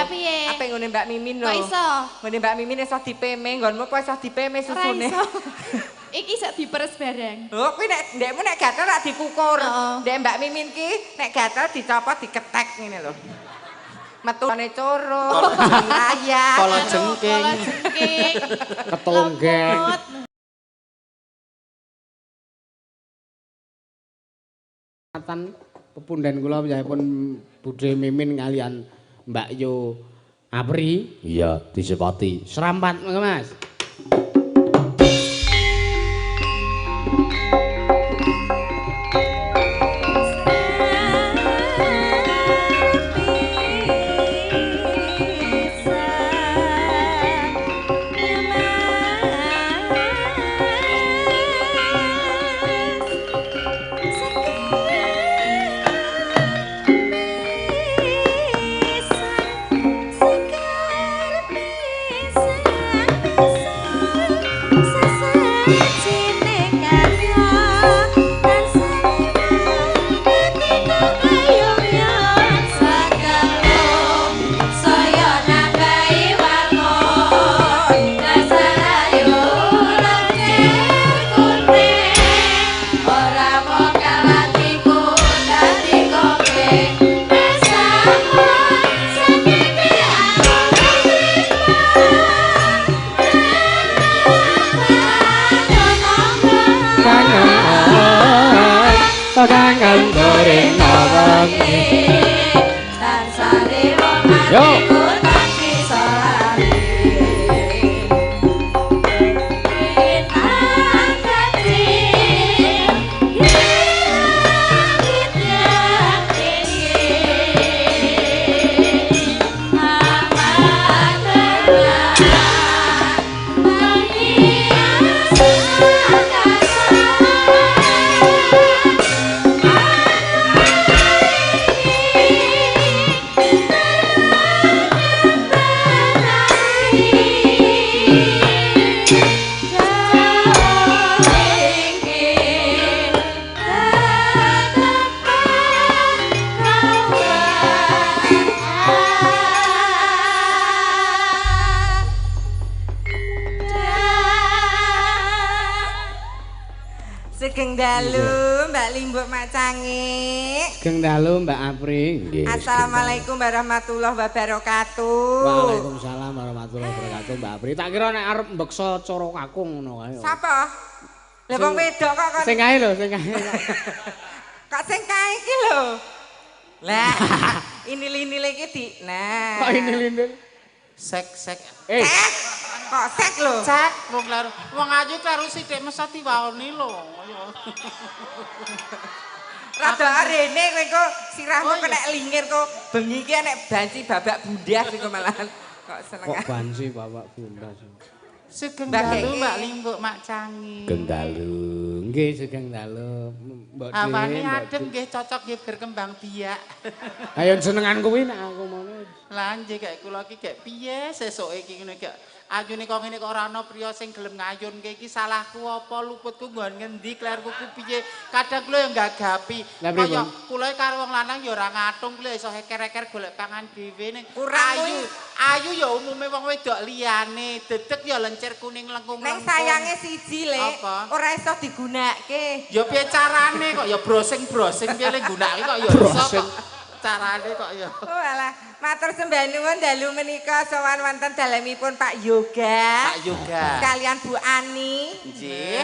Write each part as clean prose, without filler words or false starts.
Lah piye? Ape nggone Mbak Mimin lho. Kok iso? Nggone Mbak Mimin iso dipeme, nggonmu kok iso dipeme susune. Ora iso. Iki iso diperes bareng. Oh, kuwi nek ndekmu nek gatel rak dikukur. Ndek Mbak Mimin ki nek gatel dicopot diketek ngene lho. Metune coro, layak, kala jengking, ketonggeng. Tan pepunden kula piyambakipun Budhe Mimin kalian Mbak Yo Apri. Iya, disepati. Serampat monggo Mas. Sugeng dalu Mbak Limbuk Macange. Sugeng dalu Mbak Apri. Nggih. Assalamualaikum warahmatullahi wabarakatuh. Waalaikumsalam warahmatullahi wabarakatuh Mbak Apri. Tak kira nek arep mbeksa cara kakung ngono kae. Sapa? Lah wong wedok kok kon. Sing kae lho, sing kae. Kok sing kae iki lho. Lah, ini-ini iki di. Nah. Kok ini-ini? Sek sek. Eh. Kok sek lho? Sek wong kleru. Wong ayu kleru sithik mesa diwaoni lho. Rada rene kowe engko sirahmu kena lingir kok bengi iki nek banci babak bundas iku malahan. Kok seneng. Kok banci babak bundas. Sugeng dalu Mbak Limbuk Macangi. Sugeng dalu. Nggih sugeng dalu Mbak Dwi. Awane adem nggih cocok nggih berkembang biak. Ayo jenengan kuwi nek aku mono. Lah nggih gek kula iki gek piye sesuke iki ngene gek ayune kok ngene kok ora ana priya sing gelem ngayunke iki salahku apa luputku nggon ngendi klerku ku piye. Kadang kula ya gagapi. Kaya kula karo wong lanang ya ora ngatung kula iso eker-eker golek pangan dhewe ning ayu. Ayu ya umume wong wedok liyane, dedeg ya lencer kuning lengkung-lengkung. Ning sayange siji le, ora iso digunakke. Ya piye carane kok ya browsing-browsing piye le nggunakake kok ya iso kok. Carane kok ya. Oh alah, matur sembah nuwun dalu menika sowan wonten dalemipun Pak Yoga. Pak Yoga. Kalian Bu Ani. Nggih.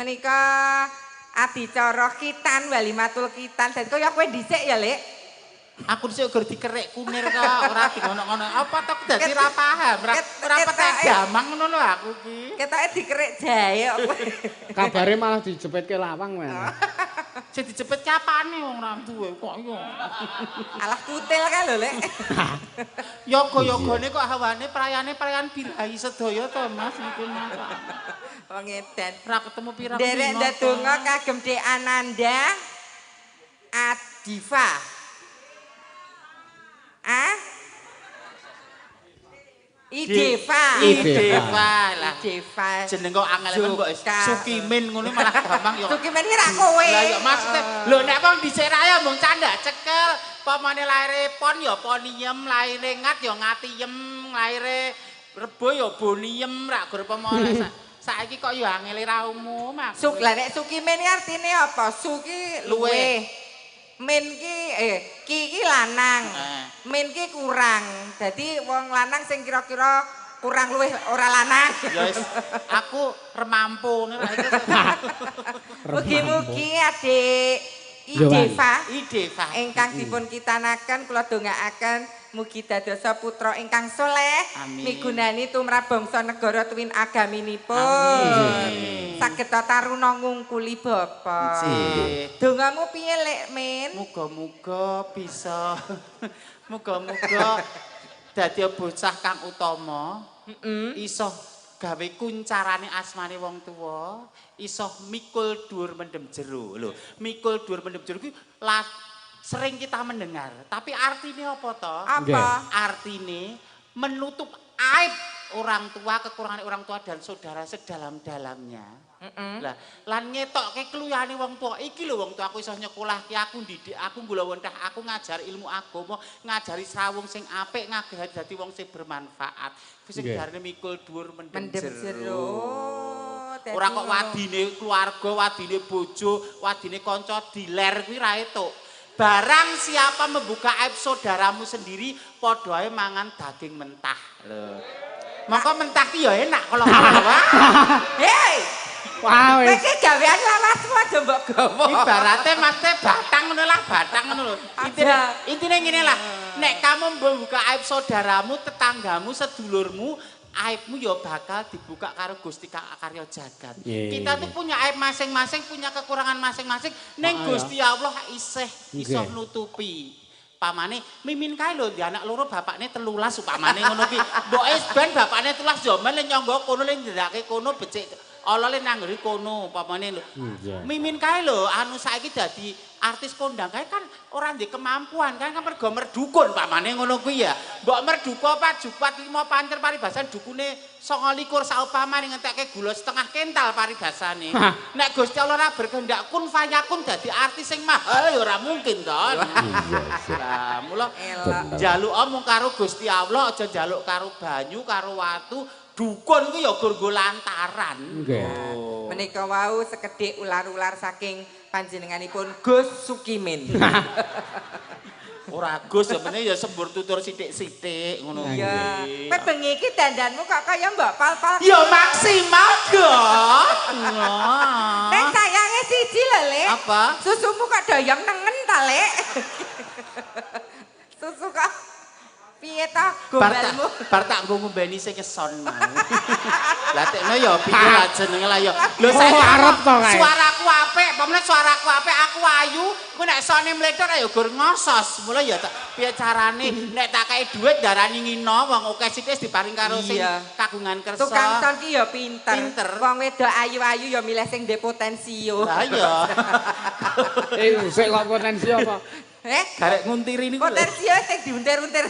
Menika adicara khitan walimatul khitan. Dadi kaya kowe dhisik ya, Lek. Aku dhisik gur dikerik kunir kok ora dingono-ngono. Apa to dadi ora paham, ora petek gamang ngono lho aku ki. Ketoke dikerik jahe kok kowe. Kabare malah dijepitke lawang men. Sing dijepit capane wong ora duwe kok iya. Alah kutil kae lho, Lek. Yoga-yogane kok hawane prayane prayan birahi sedaya to Mas niku Mas. Wong edan. Ora ketemu pirang dina. Nderek ndedonga kagem Dek Ananda Adiva. Ah? Ideva. Ideva lah. Ideva. Jeneng kok angel men kok Sukimin ngono malah gampang ya. Sukimin iki ra kowe. Lah ya maksudnya lho nek wong dhisik ra ya mung candak cekel, Pamane laire pon ya poniem, laire ngat ya ngatiem, laire rebo ya boniem, rak gur pamane saiki kok ya angele ra umum aku. Suk lah nek Sukimin iki artine apa? Suki luwe. Min ki ki ki lanang. Min ki kurang. Dadi wong lanang sing kira-kira kurang luwih ora lanang. Ya wis, aku remampu ngene ra iki. Mugi-mugi Adik Ideva, Ideva ingkang dipun kitanaken kula dongaaken mugi dadosa putra ingkang soleh, migunani tumrap bangsa negara tuwin agaminipun. Saged taruna ngungkuli bapa. Dongamu piye Lek Min? Muga-muga bisa. Muga-muga dadi bocah kang utama, iso gawe kuncarane asmane wong tuwa, iso mikul dhuwur mendem jero. Lho, mikul dhuwur mendem jero kuwi sering kita mendengar, tapi artine apa to? Apa? Artine menutup aib orang tua, kekurangan orang tua dan saudara sedalam-dalamnya. Lah, lan ngetokke kluyane wong tua iki lho, wong tua aku iso nyekolahke aku, ndidik aku, nggulawentah aku, ngajar ilmu agama, ngajari srawung sing apik, ngajari dadi wong sing bermanfaat. Kuwi sing diarani mikul dhuwur mendem jero. Ora kok wadine keluarga, wadine bojo, wadine kanca diler kuwi ra etuk. Barang siapa membuka aib saudaramu sendiri, padha ae mangan daging mentah. Lho. Mongko mentah ki ya enak kalau ngono. Hei. Wah wis. Kowe iki gawean lawasmu aja mbok gawa. Ibarate Mas teh batang ngono lah, batang ngono lho. Intine ngene lah. Nek kamu membuka aib saudaramu, tetanggamu, sedulurmu, aibmu ya bakal dibuka karo Gusti Kang Karya Jagat. Kita tuh punya aib masing-masing, punya kekurangan masing-masing. Ning Gusti Allah isih iso nutupi. Pamane Mimin kae lho, di anak loro bapakne 13 upamane ngono kuwi. Mbok wis ben bapakne 13 yo men nyangga kono le ndedake kono becik ala le nanggeri kono upamane lho. Mimin kae lho anu saiki dadi artis kondang kae kan ora ndek kemampuan kan mergo merdukun pamane ngono kuwi ya. Mbok merduka pajupat 5 pancer paribasan dukune 29 saupamane ngentekke gula setengah kental paribasane. Nek Gusti Allah ora berkehendak kun fayakun dadi artis sing mahal ya ora mungkin to. Lah mula njaluk omong karo Gusti Allah aja njaluk karo banyu karo watu. Dukun kuwi ya gur nggo lantaran. Nggih. Menika wau sekedhik ular-ular saking panjenenganipun Gus Sukimin. Ora Gus sebenarnya ya sembur tutur sithik-sithik ngono kuwi. Iya. Kowe bengi iki dandanmu kok kaya mbok pal-pal. Ya maksimal dong. Nek sayange siji lho, Lek. Apa? Susumu kok doyong nengen ta, Lek? Susu kok piye ta gombalmu? Bar tak nggo ngombeni sing keson mau. Lah tekno ya piye lah jenenge lah ya. Lho saiki arep to kae. Suaraku apik, pamane suaraku apik, aku ayu, ku nek sone mlethok ya gur ngosos. Mula ya tak piye carane nek tak kei dhuwit darani ngino wong akeh sithik diparing karo sing kagungan kersa. Tukang son ki ya pinter. Wong wedok ayu-ayu ya milih sing ndek potensi yo. Lah iya. Sik kok potensi apa? Garek nguntiri niku. Potensi yo sing diuntir-untir.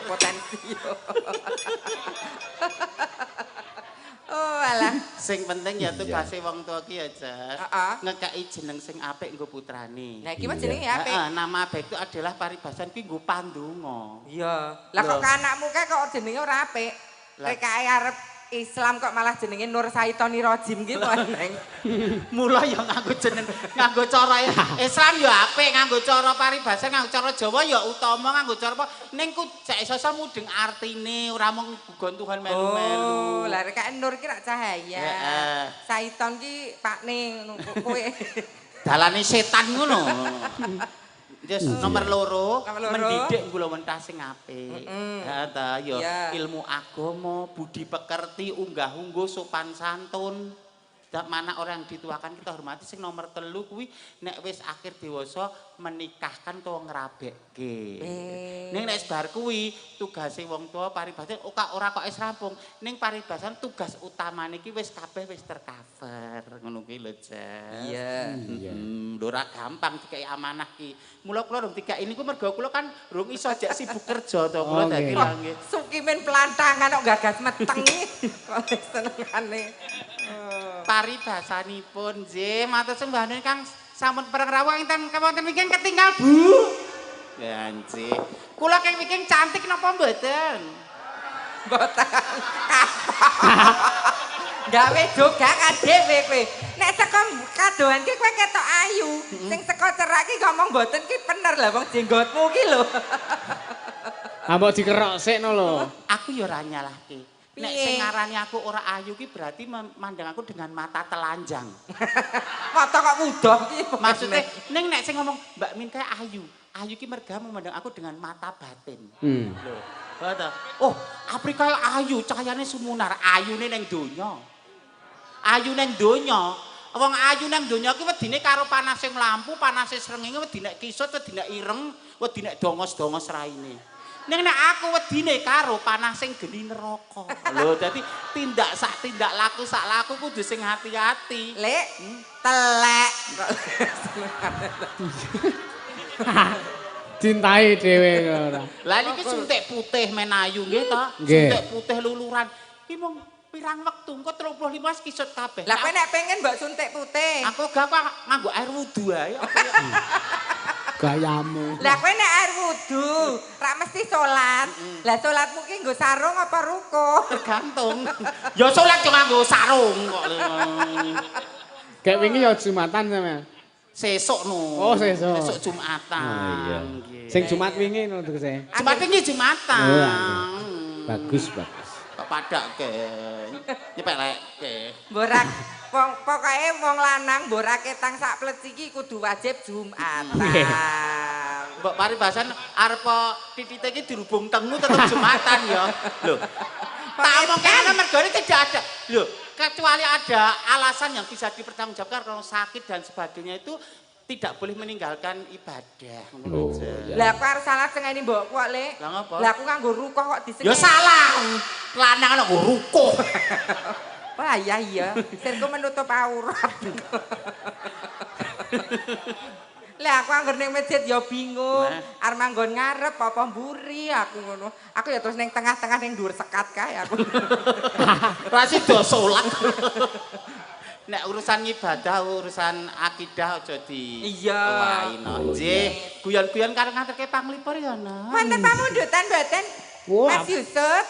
Potensi yo. Oh alah. Sing penting ya tugase wong tuwa ki ya, Jas. Ngekeki jeneng sing apik nggo putrane. Lah iki mah jenenge apik. Heeh, nama baik itu adalah paribasan kuwi nggo pandonga. Iya. Lah kok anakmu kae kok jenenge ora apik. PKE arep Islam kok malah jenenge Nur Saitoni Rojim gitu neng. Mula ya nganggo jeneng, nganggo cara Islam ya apik, nganggo cara paribasan, nganggo cara Jawa ya utama, nganggo cara apa ning ku jek iso mudeng artine ora mung gugon Tuhan melu-melu. Oh, lah rek Nur ki rak cahaya. Heeh. Saiton ki pakne ngono kowe. Dalane setan ngono. Terus nomor loro, mendidik kula mentah sing apik. Heeh ta ya ilmu agama, budi pekerti, unggah-ungguh, sopan santun. Dak mana orang yang dituakan kita hormati. Sing nomor 3 kuwi nek wis akhir dewasa menikahkan utawa ngrabekke. Ning nek bar kuwi tugase wong tua paribasan ora kok wis rampung. Ning paribasan tugas utamane iki wis kabeh wis tercover. Ngono kuwi lho, Jas. Iya. Lho ora gampang dikeki amanah ki. Mula kula rung dikeki niku mergo kula kan rung iso jek sibuk kerja to kula dadi lah nggih. Sukimin pelantangan kok gagas meteng iki. Kok senengane. Paribasanipun nggih matur sembah nuwun Kang sampun pereng rawuh enten wonten wingking ketinggal Bu. Ganci. Kula keng wingking cantik napa mboten? Mboten. Gawe jogak dhewe kowe. Nek saka kadohan ki kowe ketok ayu. Sing saka cerak ki ngomong mboten ki bener lah wong jenggotmu ki lho. Ha mbok dikerok sik no lho. Aku ya ora nyalahke. Nek sing ngarani aku ora ayu ki berarti memandang aku dengan mata telanjang. Mata kok wudoh ki. Maksudnya ning nek sing ngomong Mbak Min kae ayu, ayu ki merga memandang aku dengan mata batin. Lho. Betul. Oh, Afrika ayu, cahayane sumunar, ayune ning donya. Ayu ning donya. Wong ayu ning donya ki wedine karo panase lampu, panase srengenge, wedi nek kisut, wedi nek ireng, wedi nek dongos-dongos raine. Ning nek aku wedine karo panase geni neraka. Lho, dadi tindak sak tindak laku sak laku kudu sing hati-hati. Lek, telek. Cintai dhewe ora. Lah niki suntik putih men ayu nggih to. Suntik putih luluran. Ki mung pirang wektu engko 35 wis kisut kabeh. Lah kowe nek pengen mbok suntik putih. Aku gak kok nganggo air wudu ae. Gayamu. Lah kowe nek air wudu, rak mesti salat. Lah salatmu ki nggo sarung apa ruko? Tergantung. Ya salat yo nganggo sarung kok. Gek wingi ya Jumatan sampean. Sesuk no. Oh, sesuk. Sesuk Jumatan. Oh, iya. Sing Jumat wingi no tegese. Jumat wingi Jumatan. Oh, bagus, bagus. Kok padake. Nyepelekke. Borak pokoke wong lanang borake tang sak pleci iki kudu wajib Jumatan. Mbok paribasan arep titite iki dirubung tengu tetep Jumatan ya. Lho. Tak omongke ana mergone tidak ada. Lho, kecuali ada alasan yang bisa dipertanggungjawabkan kalau sakit dan sebagainya itu tidak boleh meninggalkan ibadah. Oh, iya. Lah aku arep salah sengeni mbokku kok, Lek. Lah ngapa? Lah aku nganggo rukoh kok disengeni. Ya salah. Lanang kok nganggo rukoh. Wah iya iya, sirku menutup aurat. Lah aku angger ning masjid ya bingung, arep manggon ngarep apa mburi aku ngono. Aku ya terus ning tengah-tengah ning dhuwur sekat kae aku. Ra sida salat. Nek urusan ibadah, urusan akidah aja di owahi. Nggih, guyon-guyon karo nganterke panglipur ya, Nak. Wonten pamundutan mboten? Mas Yusuf.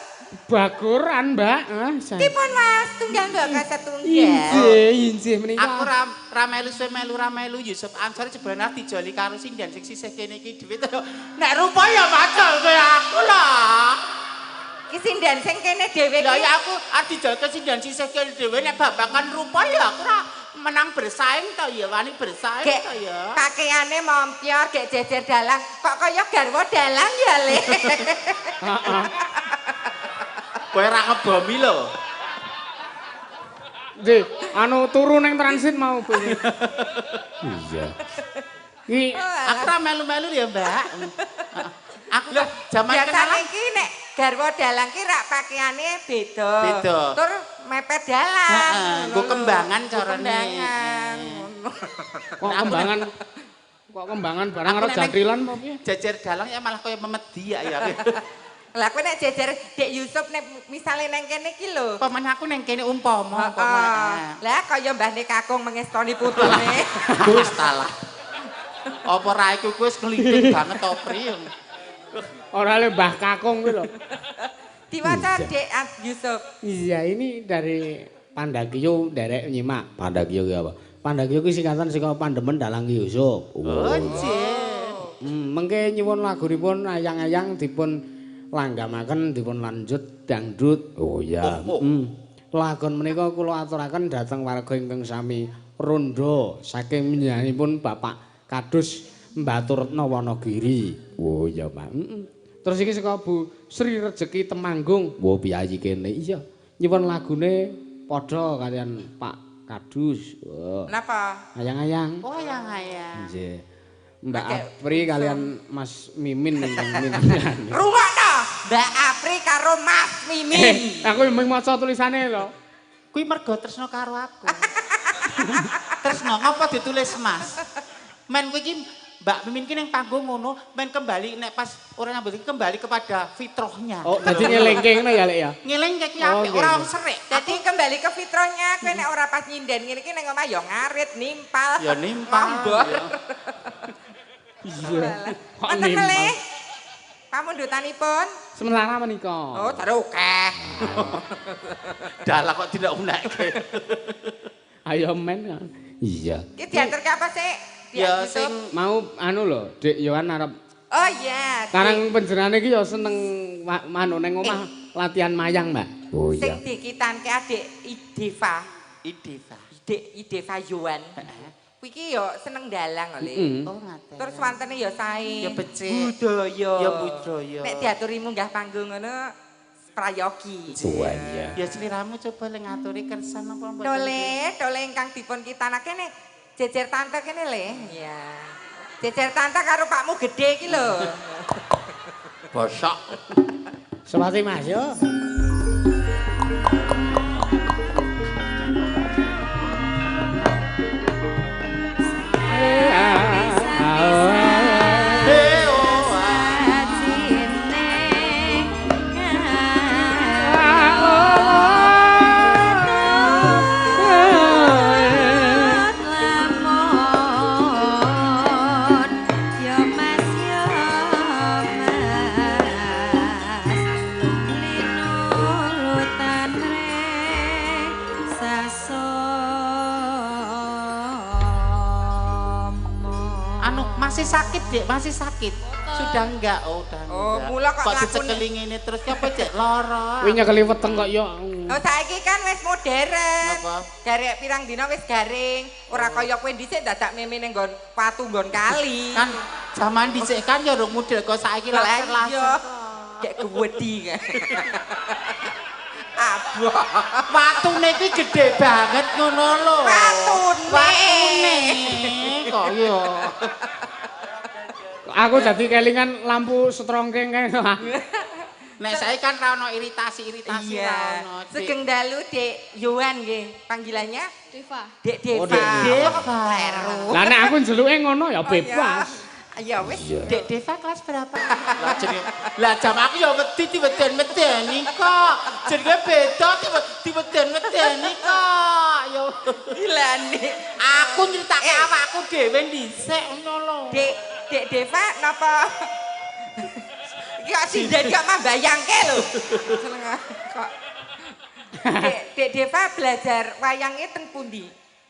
Baguran, Mbak. Dipun Mas, tunggal mbok setunggal. Injih, injih menika. Aku ra melu suwe melu ra melu Yusuf Ansor jebulane dijoli karo sinden sing sisih kene iki dhuwit. Nek rupa ya macul kowe aku lah. Ki sinden sing kene dhewe iki. Lah ya aku arep dijolke sinden sisih kene dhewe nek babakan rupa ya aku ra menang bersaing to ya, wani bersaing to ya. Pakaiane mompyor gek jejer dalang, kok kaya garwa dalang ya, Le. Heeh. Kowe ra ngebomi lho. Nggih, anu turu ning transit mau, Bu. Iya. Iki aku ra melu-melu ya, Mbak. Aku jaman kenalan iki nek garwa dalang ki rak pakaiane beda. Beda. Tur mepet dalang. Heeh, nggo kembangan carane. Kembangan ngono. Kok kembangan kok kembangan barang karo jathilan apa piye? Jejer dalang ya malah kaya memedi ya ya. Lah kowe nek jejer Dek Yusuf nek misale nang kene iki lho. Paman aku nang kene umpama umpama. Lah kaya mbahne kakung mengestoni putune. Wis talah. Apa ra iku wis nglinting banget to, Pri. Ora le Mbah Kakung kuwi lho. Diwaca Dek Yusuf. Iya, ini dari Pandagio nderek nyimak. Pandagio ki apa? Pandagio ki singkatan saka Pandemen Dalang Ki Yusuf. Oh, nggih. Mengke nyuwun lagunipun ayang-ayang dipun langgamaken dipun lanjut dangdut. Oh iya. Lagon menika kula aturaken dhateng warga ingkang sami rondo saking minyanipun Bapak Kadus Mbaturetna Wanagiri. Oh iya, Pak. Terus iki saka Bu Sri Rejeki Temanggung. Wo piyayi kene. Iya. Nyuwun lagune padha kalian Pak Kadus. Oh. Napa? Ayang-ayang. Oh, ayang-ayang. Nggih. Mbak Apri kalian Mas Mimin ingkang minangkani. Rungokno, Mbak Apri karo Mas Mimin. Aku mung maca tulisane lho. Kuwi mergo tresno karo aku. Tresno ngapa ditulis Mas? Men kuwi iki Mbak Mimin ki ning panggung ngono, men kembali nek pas ora nyambut iki kembali kepada fitrahnya. Oh, dadi ngelingke ngono ya, Lek ya. Ngelingke ki apik, ora wong serik. Dadi kembali ke fitrahnya, kowe nek ora pas nyinden ngene iki ning omah ya ngarit, nimpal. Ya nimpal. Iya. Kok Wonten nimpal. melih pamundutanipun? Sementara menika. Oh, jare akeh. Dalah kok tidak unekke. Ayo men. Iya. Ki diaturke apa sih? Ya Yusuf? sing Mau anu lho, Dik Yohan arep Oh iya. Karang panjenengane iki ya seneng manu ning omah latihan mayang, Mbak. Oh Sing dikitanke adik Ideva. Ideva. Dik Ideva Yohan. Kuwi iki ya seneng dalang oleh. Heeh. Oh ngaten. Terus wantene ya sae. Ya becik. Budaya. Ya budaya. Nek diaturi munggah panggung ngono prayogi. Wah iya. Ya sliramu coba le ngaturi kersa napa mboten? Tole, tole ingkang dipun kitanake ne jejer tante kene le. Iya. Jejer tante karo pakmu gedhe iki lho. Bosok. Sewati Mas yo. Anu masih sakit, Dek, masih sakit. Sudah enggak? Oh, udah enggak. Oh, mula kok kok lakune- dicekeli ngene terus ki apa cek lara. Kuwi nyekeli weteng kok ya. Oh saiki kan wis modern. Napa? Garek pirang dina wis garing. Ora kaya kowe dhisik dadak meme ning nggon watu nggon kali. Kan zaman dhisik kan ya rung model kok saiki Lah iya. laser-laser. Gek gewedi kan. Aboh. Watune iki gede banget ngono lho. Watune. Watune kok ya. Aku dadi kelingan lampu setrongkeng kae. Nek saiki kan ra ono iritasi-iritasi ra Iya. ono. Dik. Sugeng dalu Dek Yohan nggih. Panggilannya Deva. Dek Deva. Oh, Dek Deva. Kleru. Lah nek aku njeluke ngono ya bebas. Ya wis. Dek Deva kelas berapa? Lah jenenge lah jam aku ya wedi diweden-wedeni kok. Jenenge beda diweden-wedeni kok. Ya Gilane. aku nyritake awakku dhewe dhisik ngono lho. Dek Dek Deva napa? Iki kok sinden kok mambayangke lho. Seneng kok. Dek Dek Deva belajar wayangnya teng pundi?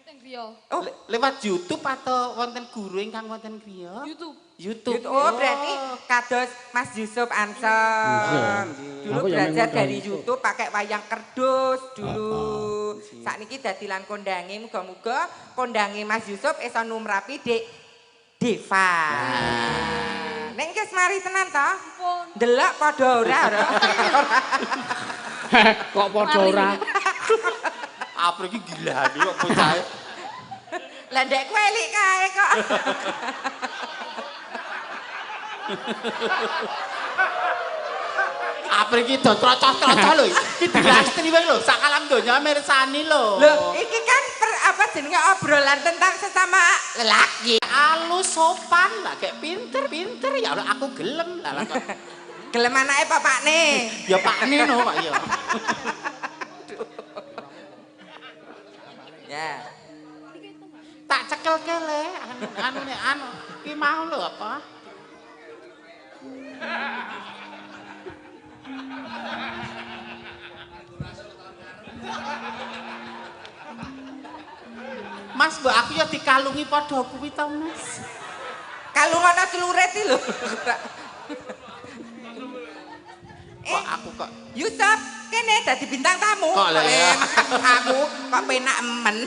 Teng griya. Oh, Lewat YouTube atau wonten guru ingkang wonten griya? YouTube. YouTube. Oh, berarti kados Mas Yusuf Ansor. Dulu Aku ya belajar memang dari YouTube. YouTube pakai wayang kerdus dulu. Sakniki dadi lan kondange muga-muga kondange Mas Yusuf iso numrapi Dek Deva. Nek wis mari tenan to? Pun. Ndelok padha ora ora. Kok padha ora? Apre iki gilane kok bocah. Lah ndek kowe elik kae kok. Apre iki do trocos-trocos lho. Iki dilastri wae lho, sak alam donya mirsani lho. Loh, iki kan apa jenenge obrolan tentang sesama lelaki. Alus sopan lah kayak pinter-pinter ya Allah aku gelem lah lah kok. Gelem anake apa pakne? Ya pakne no Pak ya. Ya. Tak cekel kele anu anu nek anu iki mau lho apa? Mas, mbok aku ya dikalungi padha kuwi to, Mas. Kalung ana celurit iki lho. Kok aku kok Yusuf, kene dadi bintang tamu. Kok lah ya. Aku kok penak men.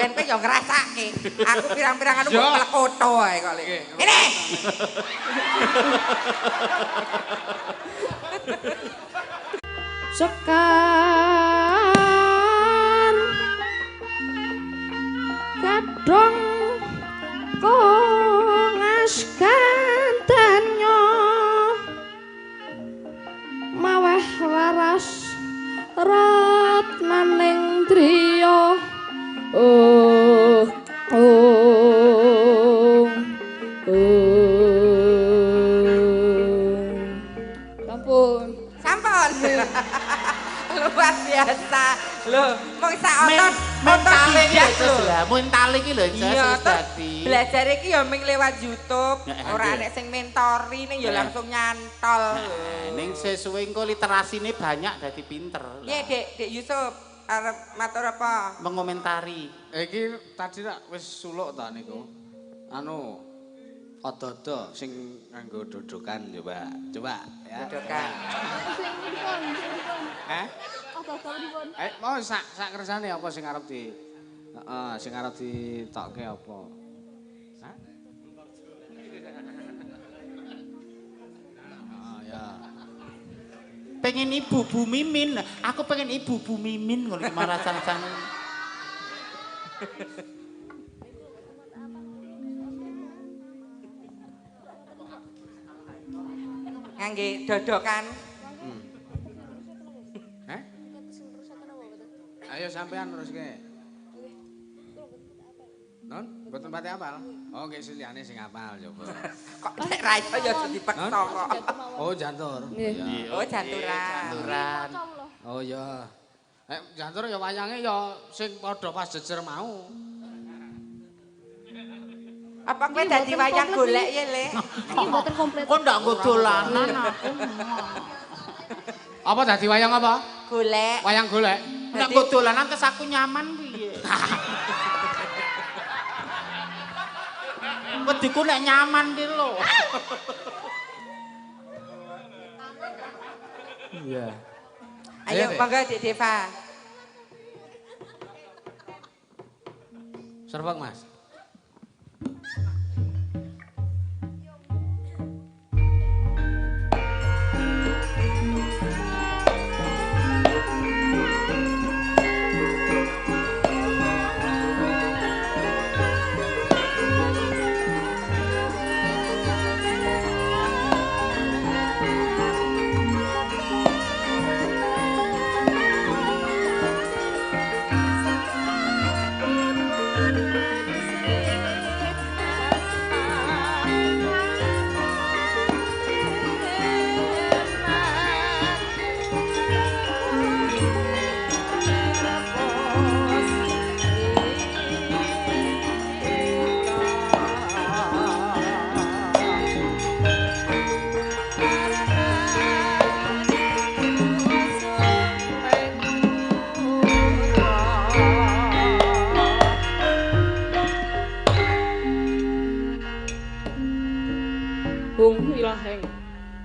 Ben kowe yo ngrasake. Aku pirang-pirang anu kok plekoto ae kok. Kene. Sekar kadong kongas kandanyo maweh waras ratnaning driya oh oh oh sampun Sampun. Luar biasa. Lho, mung sak otot mentale iki lho, lah, mentale iki lho wis dadi. Belajar iki ya mung lewat YouTube, ora enek sing mentori ning ya langsung nyantol. Ning sesuwe engko literasine banyak dadi pinter. Piye, Dik? Dik Yusuf arep matur apa? Mengomentari. Iki tadi tak wis suluk ta niku. Anu odo-odo sing nganggo dodokan coba. Coba ya. Dodokan. Sing pripun? Hah? Odo-odo pripun? Mau sak kersane apa sing arep di heeh, sing arep ditokke apa? Hah? Heeh, ya. Pengen Ibu Bu Mimin. Aku pengen Ibu Bu Mimin ngono iki marah sang-sang. Ngangge dodokan. Heh? Ayo sampean teruske. Non, mboten pati apal. Oh, nggih liyane sing apal coba. Kok nek ra iso ya aja dipeksa kok. Oh, jantur. Nggih. Oh, janturan. Janturan. Oh iya. Jantur ya wayange ya sing padha pas jejer mau. Apa kowe dadi wayang golek ya, Le? Iki mboten komplit. Kok ndak nggo dolanan aku. Apa dadi wayang apa? Golek. Wayang golek. Nek nggo dolanan terus aku nyaman piye? Wediku nek nyaman ki lho. Iya. Ayo monggo Dik Deva. Servok, Mas.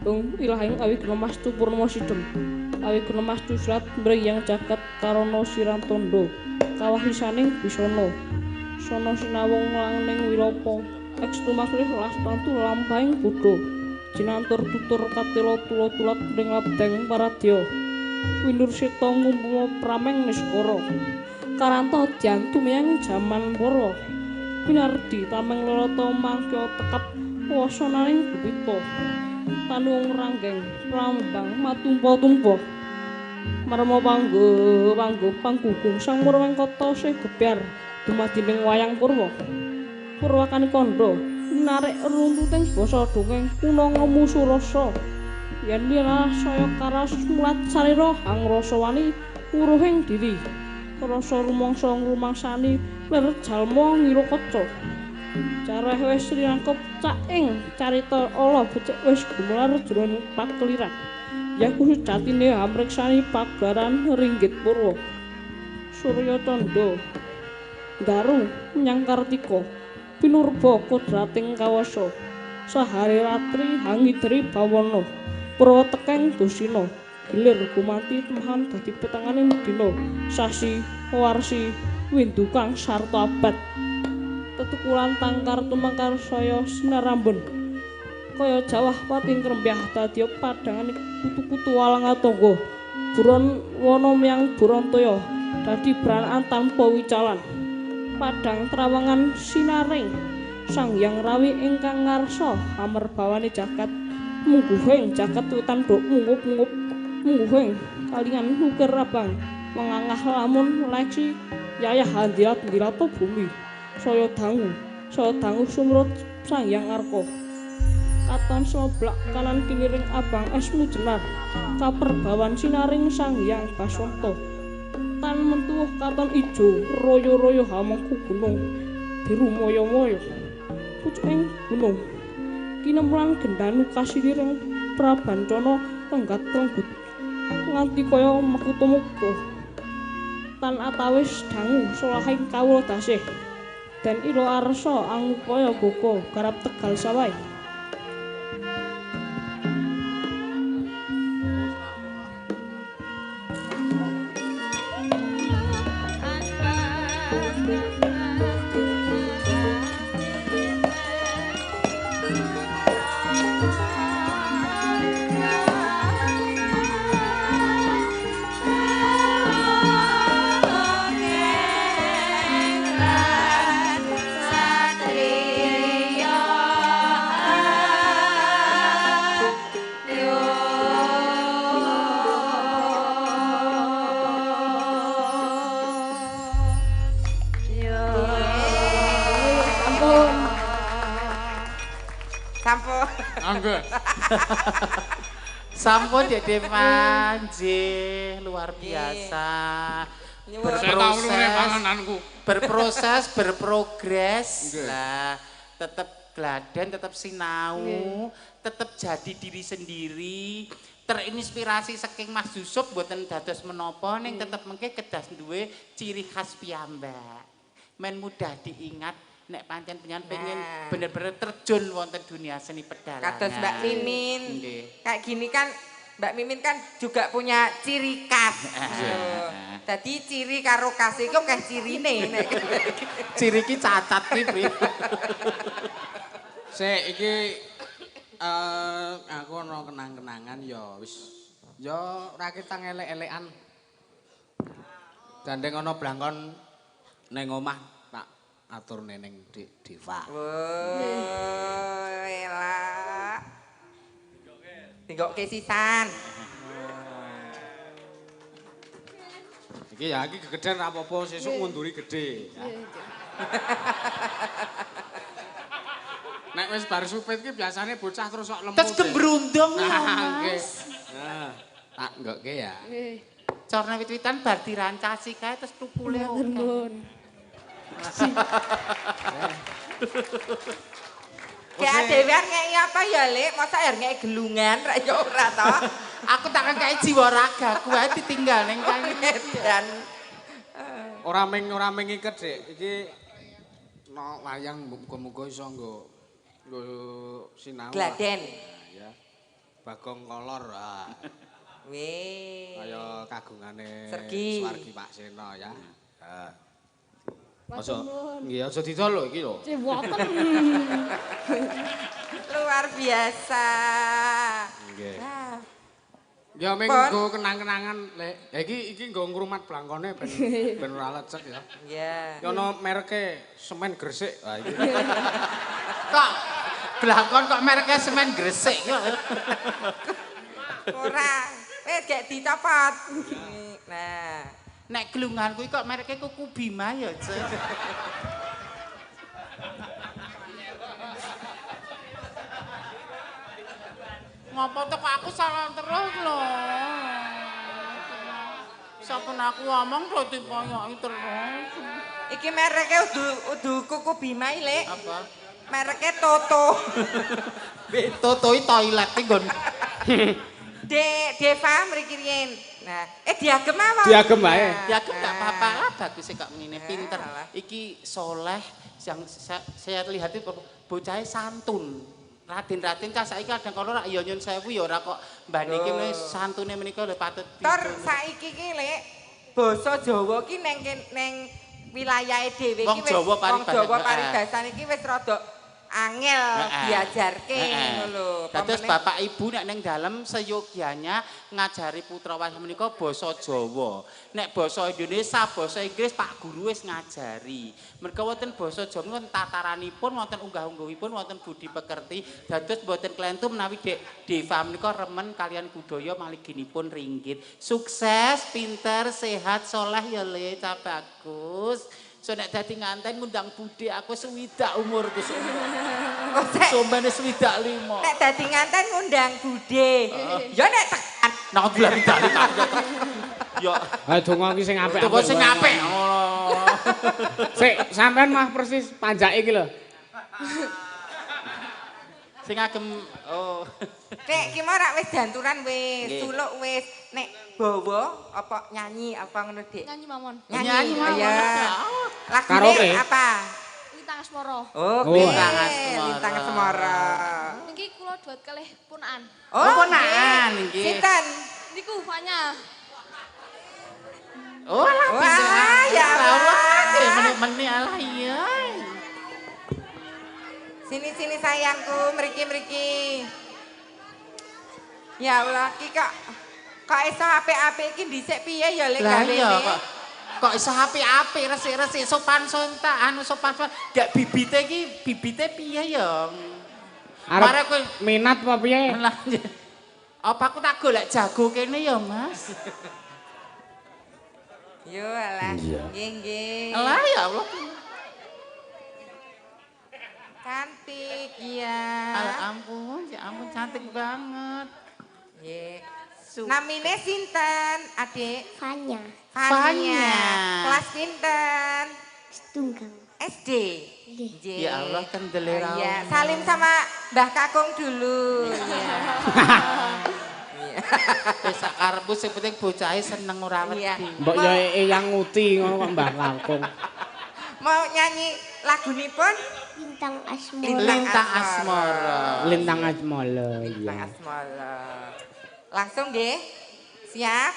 Hung ilaheng awi mastu purnama sidem awi mastu surat mriyang jagat karana sirantondo kawasisaning bisana sono sinawung langning wilopo ekstu makrih las tantu lampahing buddha jinantur tutur katela tula tulat ring labdeng paradya winur sita ngumpama prameng niskara karanto jantumiyang jaman purwa pinardi tameng lelata mangkya tekap wasananing gupita tanuwung ranggeng prambang matumpa-tumpa marma panggo panggo panggugung sang Purwengkata sih gebyar dumadi ning wayang purwa purwakane kandha narik runtuting basa dongeng kuna ngemu surasa yen lila saya karas mulat sarira hangrasa wani wuruhing diri rasa rumangsa ngrumangsani lir jalma ngira kaca careh wis rinangkep caking carita ala becik wis gumelar jroning pakeliran yaku sejatine hamriksani pagelaran ringgit purwa Surya Candha ndaru menyang Kartika pinurba kodrating kawasa sahari ratri hangidri bawana purwa tekeng dusina gilir gumanti temahan dadi petenganing dina sasi warsi windu kang sarta abad tetukulan tangkar tumangkar saya sinarambun kaya jawah pating krembyah dadi padhangane kutu-kutu walang atangga buron wana miyang burontaya dadi branan tanpa wicalan padhang trawangan sinaring Sang Hyang Rawi ingkang ngarsa amerbawane jagat mungguhing jagat witan duk mungup-mungup mungguhing kalian nukir abang mengangah lamun leksi yayah handilat-ndilata bumi saya dangu sumrut Sang Hyang Arka. Katon soblak kanan kiliring abang esmu jenar kaperbawan sinaring Sang Hyang Baswanta. Tan mentuh katon ijo royo-royo hamengku gunung biru moyo-moyo pucuking gunung kinemlan gendanu kasiliring prabancana tenggat tenggut nganti kaya mekutu-muka. Tan atawis dangu solahing kawula dasih den ira arsa angupaya boko garap tegal sawah. Sampun Dek Deva, nggih, luar biasa. Berproses, berprogres. Lah, tetep gladen, tetep sinau, tetep jadi diri sendiri. Terinspirasi saking Mas Yusuf mboten dados menapa ning tetep mengke kedah duwe ciri khas piyambak. Men mudah diingat. Nek pancen pengen bener-bener terjun wonten dunia seni pedalangan. Kados Mbak Mimin. Kayak gini kan Mbak Mimin kan juga punya ciri khas. Dadi ciri karo khas iku akeh cirine nek. Ciri iki cacat ki, Pri. Sik iki aku ana kenang-kenangan ya wis ya ora ketang elek-elekan. Gandeng ana blangkon ning omah atur neneng Dik Deva. Wah, elak. Tinggokke sisan. Iki ya iki gegeden ra apa-apa, sesuk ngunduri gedhe. Nek wis bar supit iki biasane bocah terus sok lemu. Terus gembrundung lho, Mas. Nah, tak nggokke ya. Nggih. Corne wit-witan bar dirancasi kae terus tukule oke. Kayak dhewe arep ngeki apa ya, Lek? Masa arep ngeki gelungan ra ya ora to? Aku tak ngeki jiwa ragaku ae ditinggal ning kene. Dan ora ming iket, Dik. Iki no wayang muga-muga iso nggo sinau. Gladen. Ya. Bagong kolor. Weh. Kaya kagungane Swargi Pak Seno ya. Heeh. Aja nggih aja didol lho iki lho. Cih wonten. Luar biasa. Nggih. Ya ming nggo kenang-kenangan Lek. Ya iki nggo ngrumat blangkone ben ben ora lecek ya. Iya. Ya ana mereke semen Gresik. Ha iki. Kok blangkon kok mereke semen Gresik kok. Ora. Wis gek dicopot. Nah. Nek gelungan kuwi kok mereke Kuku Bima ya, Cek. Ngopo to kok aku salah terus lho. Sampun aku ngomong kok dipoyoki terus. Iki mereke udu Kuku Bima iki, Lek. Apa? Mereke Toto. Toto iki toilet iki nggon. Dek Deva mriki riyen. Nah, diagem mawon. Diagem wae. Diagem enggak apa-apa lah, bagus kok ngene, pinter. Iki soleh yang saya lihat itu bocahnya santun. Raden-raden cah saiki kadang kala rak ya nyun sewu ya ora kok mbandingke santune menika lho patut. Tor saiki ki Lek, basa Jawa ki neng wilayahe dhewe iki wis wong Jawa paribasan iki wis rada angel diajarke ngono lho. Dados bapak ibu nek ning dalem seyogyanya ngajari putra wayah menika basa Jawa. Nek basa Indonesia, basa Inggris Pak Guru wis ngajari. Merga wonten basa Jawa wonten tataranipun, wonten unggah-ungguhipun, wonten budi pekerti. Dados mboten klentu menawi Dek Deva menika remen kalian budaya maliginipun ringgit. Sukses, pinter, sehat, soleh ya Le, cah bagus. So nek dadi nganten ngundang budhe aku swidak umurku. Sombene 65. Nek dadi nganten ngundang bude. Ya nek tekan. Nek 65. Ya. Ha donga iki sing apik. Donga sing apik ngono. Sik, sampean mah persis panjake iki lho. Sing agem oh. Nek ki mau rak wis janturan wis, suluk wis. Nek bawa apa nyanyi apa ngono Dik? Nyanyi mawon. Nyanyi mawon. Lagune apa? Lintang Asmara. Oh, Lintang Asmara. Lintang Asmara. Niki kula duet kalih ponakan. Oh, ponakan nggih. Sinten? Niku Fanya. Oh, alah wah, ya Allah. Meni-meni alah iya. Sini-sini sayangku, mriki-mriki. Ya Allah, ki kok iso apik-apik iki dhisik piye ya lek gawene? Lah kok iso apik-apik resik-resik sopan sontak anu sopan gak bibite iki bibite piye ya? Arep kowe minat apa piye? Apa aku tak golek jago kene ya, Mas? Yo alah, nggih nggih. Alah ya Allah. Cantik ya. Ampun, ya ampun cantik banget. Nggih. Namine sinten, Adik? Fanya. Fanya. Kelas pinten? Setunggal. SD. Nggih. Ya Allah kendele ra. Iya, salim sama Mbah Kakung dulu. Iya. Wis sak karepku sing penting bocahe seneng ora wedi. Mbok yo eyang nguti ngono kok Mbah Kakung. Mau nyanyi lagunipun? Lintang Asmara. Lintang Asmara. Lintang Asmara. Lintang Asmara. Langsung nggih. Siap?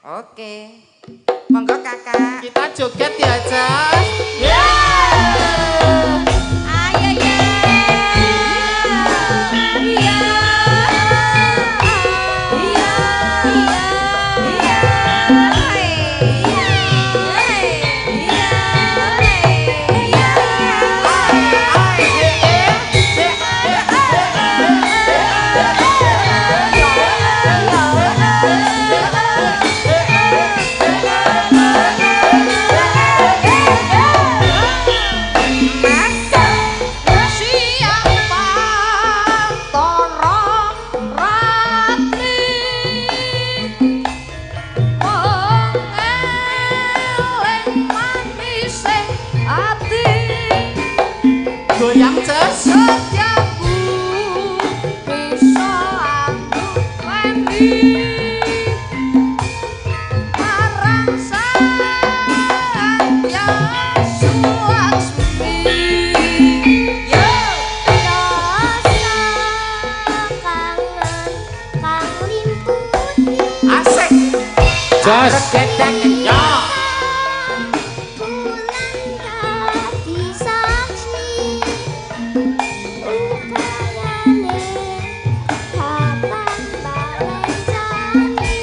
Oke. Monggo Kakak. Kita joget ya, Jas. Yeah. Ayo ya. Iya. Iya. Iya. Goyang, Ces. Setiaku bisa aku weni marang Sang Yesus. Yo. Rasa kangen kang limputi. Asik. Jos. Ya. Bulan dadi saksi upayane kapan balen janji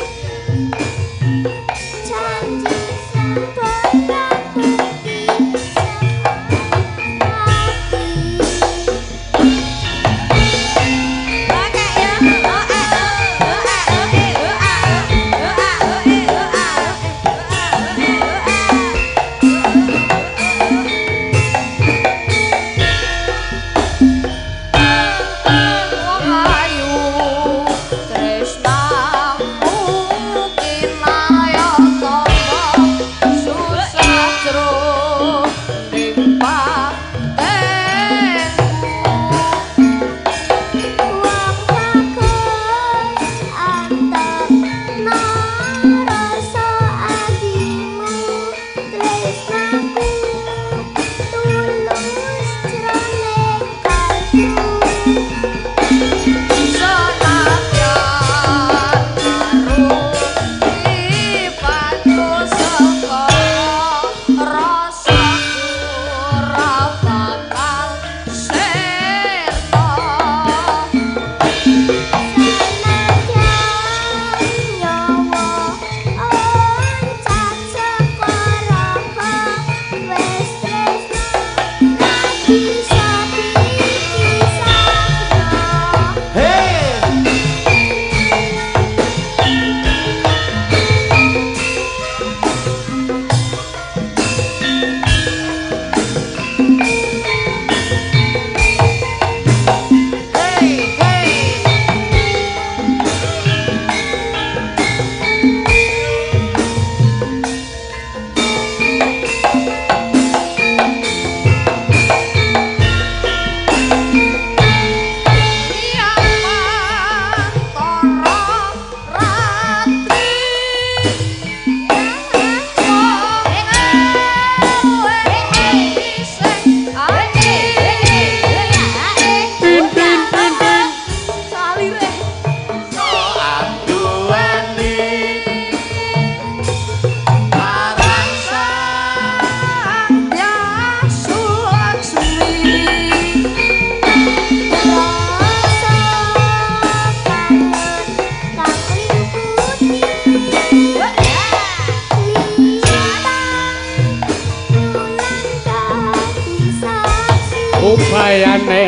janji sampun kabukti semati. Oke ya. Oh, ah, oh, ah, oh, eh, oh, ah, oh, ah, oh, eh, oh, ah, oh, eh, oh, ah.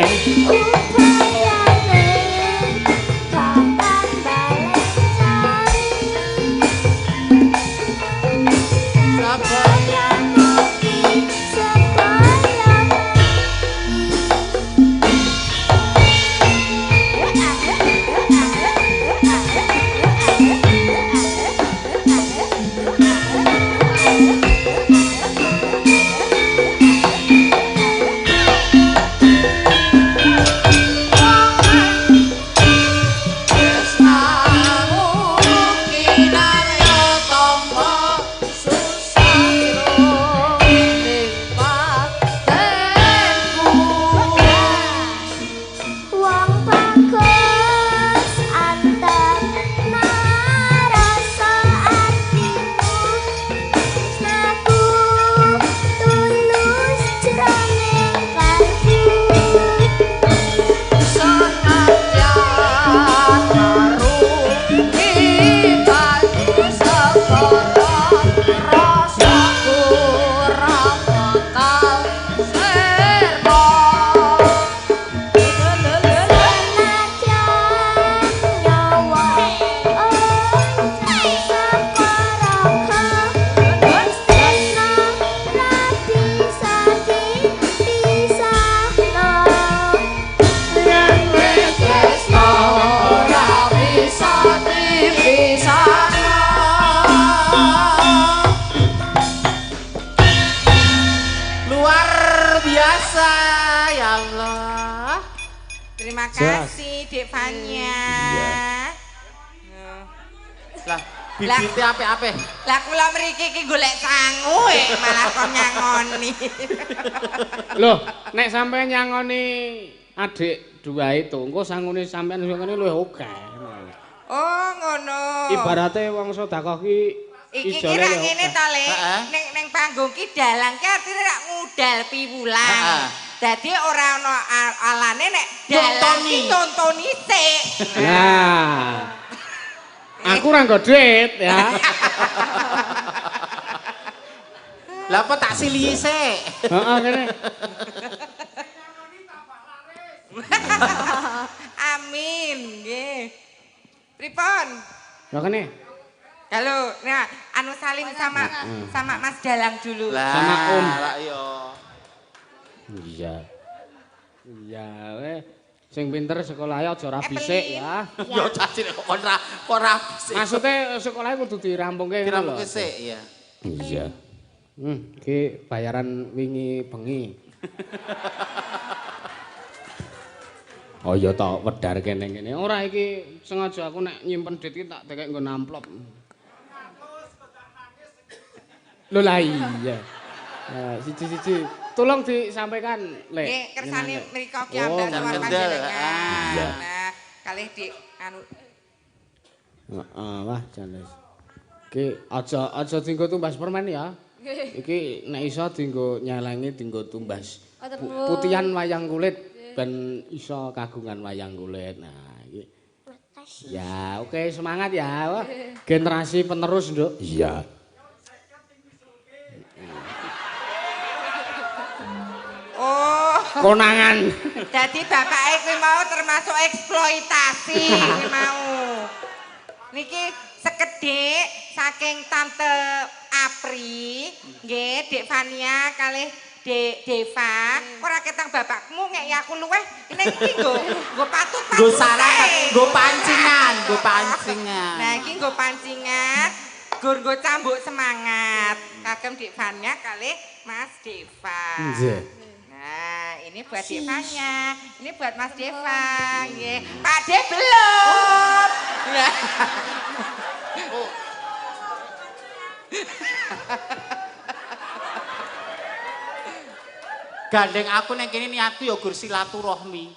Upayane kapan balencani. Sebaya mugi sebaya Wong bagus antep narasa atiku. Tresnaku tulus jroning kalbu. Senadyan nyawa ing sakaraga, wis tresna ra bisa dipisahno. Luar biasa ya Allah. Terima kasih Dek Fanya. Lah, bibite apik-apik. Lah kula mriki iki golek sangu malah kon nyangoni. Loh, nek sampean nyangoni adik dua itu, engko sangune sampean sing luwih akeh. Oh, ngono. Ibarate wong sedekah ki Iki ki ijole rak luwih ngene akeh. to, Le. Heeh. Ning ning panggung ki dalang ki artine rak ngudal piwulang. Heeh. Dadi ora ana alane nek dalang ki Nyontoni. nyontoni sik. Nah. Aku ora nggo duit ya. Lah apa tak silihi sik? Heeh kene. Amin, nggih. Pripun? Lah kene. Halo, nah anu salim sama sama Mas Dalang dulu. Lah, Sama Om. Lah iya. Iya. Iya, weh. Sing pinter sekolahnya aja rabi sik ya. Ya cacil kok kon ra kok rabi sik. Maksudnya sekolahnya kudu dirampungke ngono lho. Dirampungke sik ya. Iya. Iki bayaran wingi bengi. Oh iya to, wedar kene ngene. Ora iki sengaja aku nek nyimpen duit iki tak dekek nggo amplop. Lho lah iya. Siji-siji. Tolong disampaikan, Lek. Nggih, kersane mriko ki Oh, ambal sama kendel. panjenengan. Iya. Nah, kalih di anu Heeh, wah jan wis. Iki aja dienggo tumbas permen ya. Iki nek iso dienggo nyelengi dienggo tumbas putihan wayang kulit ben iso kagungan wayang kulit. Nah, iki. Makasih. Ya, oke semangat ya. Wah, generasi penerus, Nduk. Iya. Oh, Konangan. dadi bapake kuwi mau termasuk eksploitasi kuwi mau. Niki sekedhik saking Tante Apri, nggih, Dek Fania kalih Dek Deva, ora ketang bapakmu ngeki aku luweh, ning iki nggo nggo patut-patut. Nggo sarapan, nggo pancingan, nggo pancingan. Nah, iki nggo pancingan, gur nggo cambuk semangat. Kagem Dek Fania kalih Mas Deva. Nggih. Nah, ini buat Dek Fania, ini buat Mas Deva, nggih. Pak De belum. Nah. Gandeng aku neng kene niatku ya gur silaturahmi.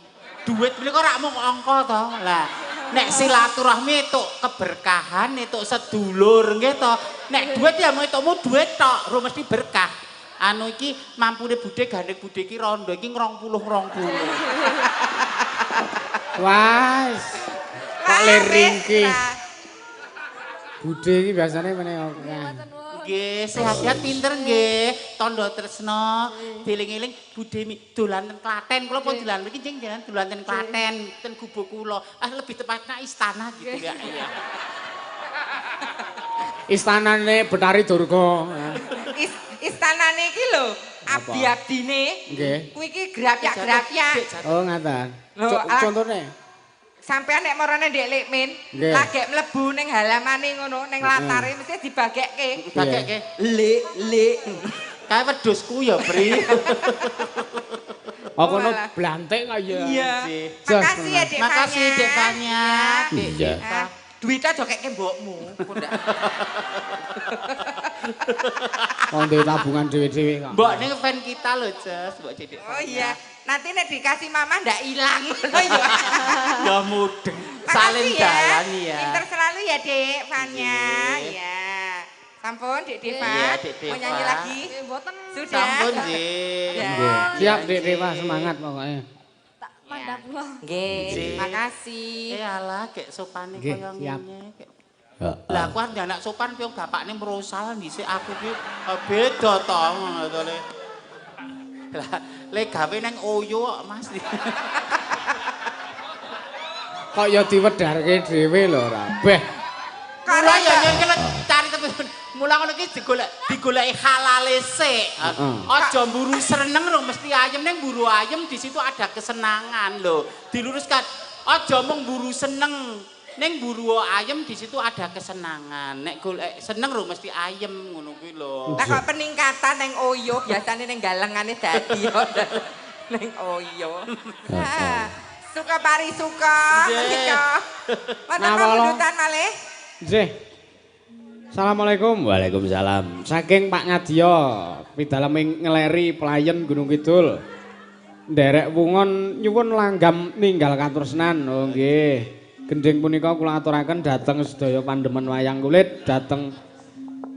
Duit menika ora mung angka to. Lah, nek silaturahmi entuk keberkahan, entuk sedulur nggih to. Nek duit ya mung entukmu duit tok, ora mesti berkah. Anu iki mampune budhe gandeng budhe iki rondo iki 20 20. Wah. Kok Wah, liringki. wis, lah. Budhe iki biasane meneh akeh. Nggih, sehat-sehat pinter nggih. Tandha tresna, dieling-eling Bude dolan ten Klaten. Kula pun dolan mriki njing jalan dolan ten Klaten, ten gubuk kula. Ah lebih tepatnya istana gitu ya. Iya. Istanane Betari Durga. Istanane iki lho, abdi-abdine. Nggih. Kuwi iki grapyak-grapyak. Oh, ngaten. Contone. Sampeyan nek marane Ndek Lekmin, lagek mlebu ning halamane ngono, ning latare mesti dibagekke. Bagekke. Lek, lek. Kae wedhusku ya, Pri. Oh, kono blantik kok ya. Iya. Makasih ya, Dek Fanya. Makasih, Dek Fanya. Iya. Duit aja keke mbokmu. Kok ndak. Wong duwe tabungan dhewe-dhewe kok. Mbok ning fan kita lho, Jes, mbok Dedek. Oh iya. Nanti nek dikasih mama ndak ilang. Oh iya. Ya mudeng. Salin dalan ya. Pinter selalu ya, Dek Fanya. Iya. Sampun, Dek Deva. Iya, Dek Deva. Mau nyanyi lagi? Mboten. Sudah. Sampun, nggih. Siap, Dek Deva, semangat pokoknya. Tak mandap kula. Nggih, makasih. Eh alah, gek sopane kaya ngene. Lah aku arep anak sopan piye bapakne merosal dhisik aku ki beda to ngono to le. Lah le gawe nang oyo kok Mas. Kok ya diwedharke dhewe lho ora. Beh. Mula ya nyun cari temen. Mula ngono iki digoleki halale sik. Aja mburu seneng lho mesti ayem ning mburu ayem di situ ada kesenangan lho. Diluruskan aja mung mburu seneng. Ning mburu ayem di situ ada kesenangan. Nek golek seneng lho mesti ayem ngono kuwi lho. Lah kok peningkatan ning oyo biasane ning galengane dadi ning oyo. Suka pari suka menika. Wonten pamundhutan malih. Nggih. Assalamualaikum. Waalaikumsalam. Saking Pak Ngadiya pidaleme Ngleri Playen Gunung Kidul. Nderek wungon nyuwun langgam ninggal katresnan. Oh nggih. Gending punika kula aturaken dhateng sedaya pandemen wayang kulit, dhateng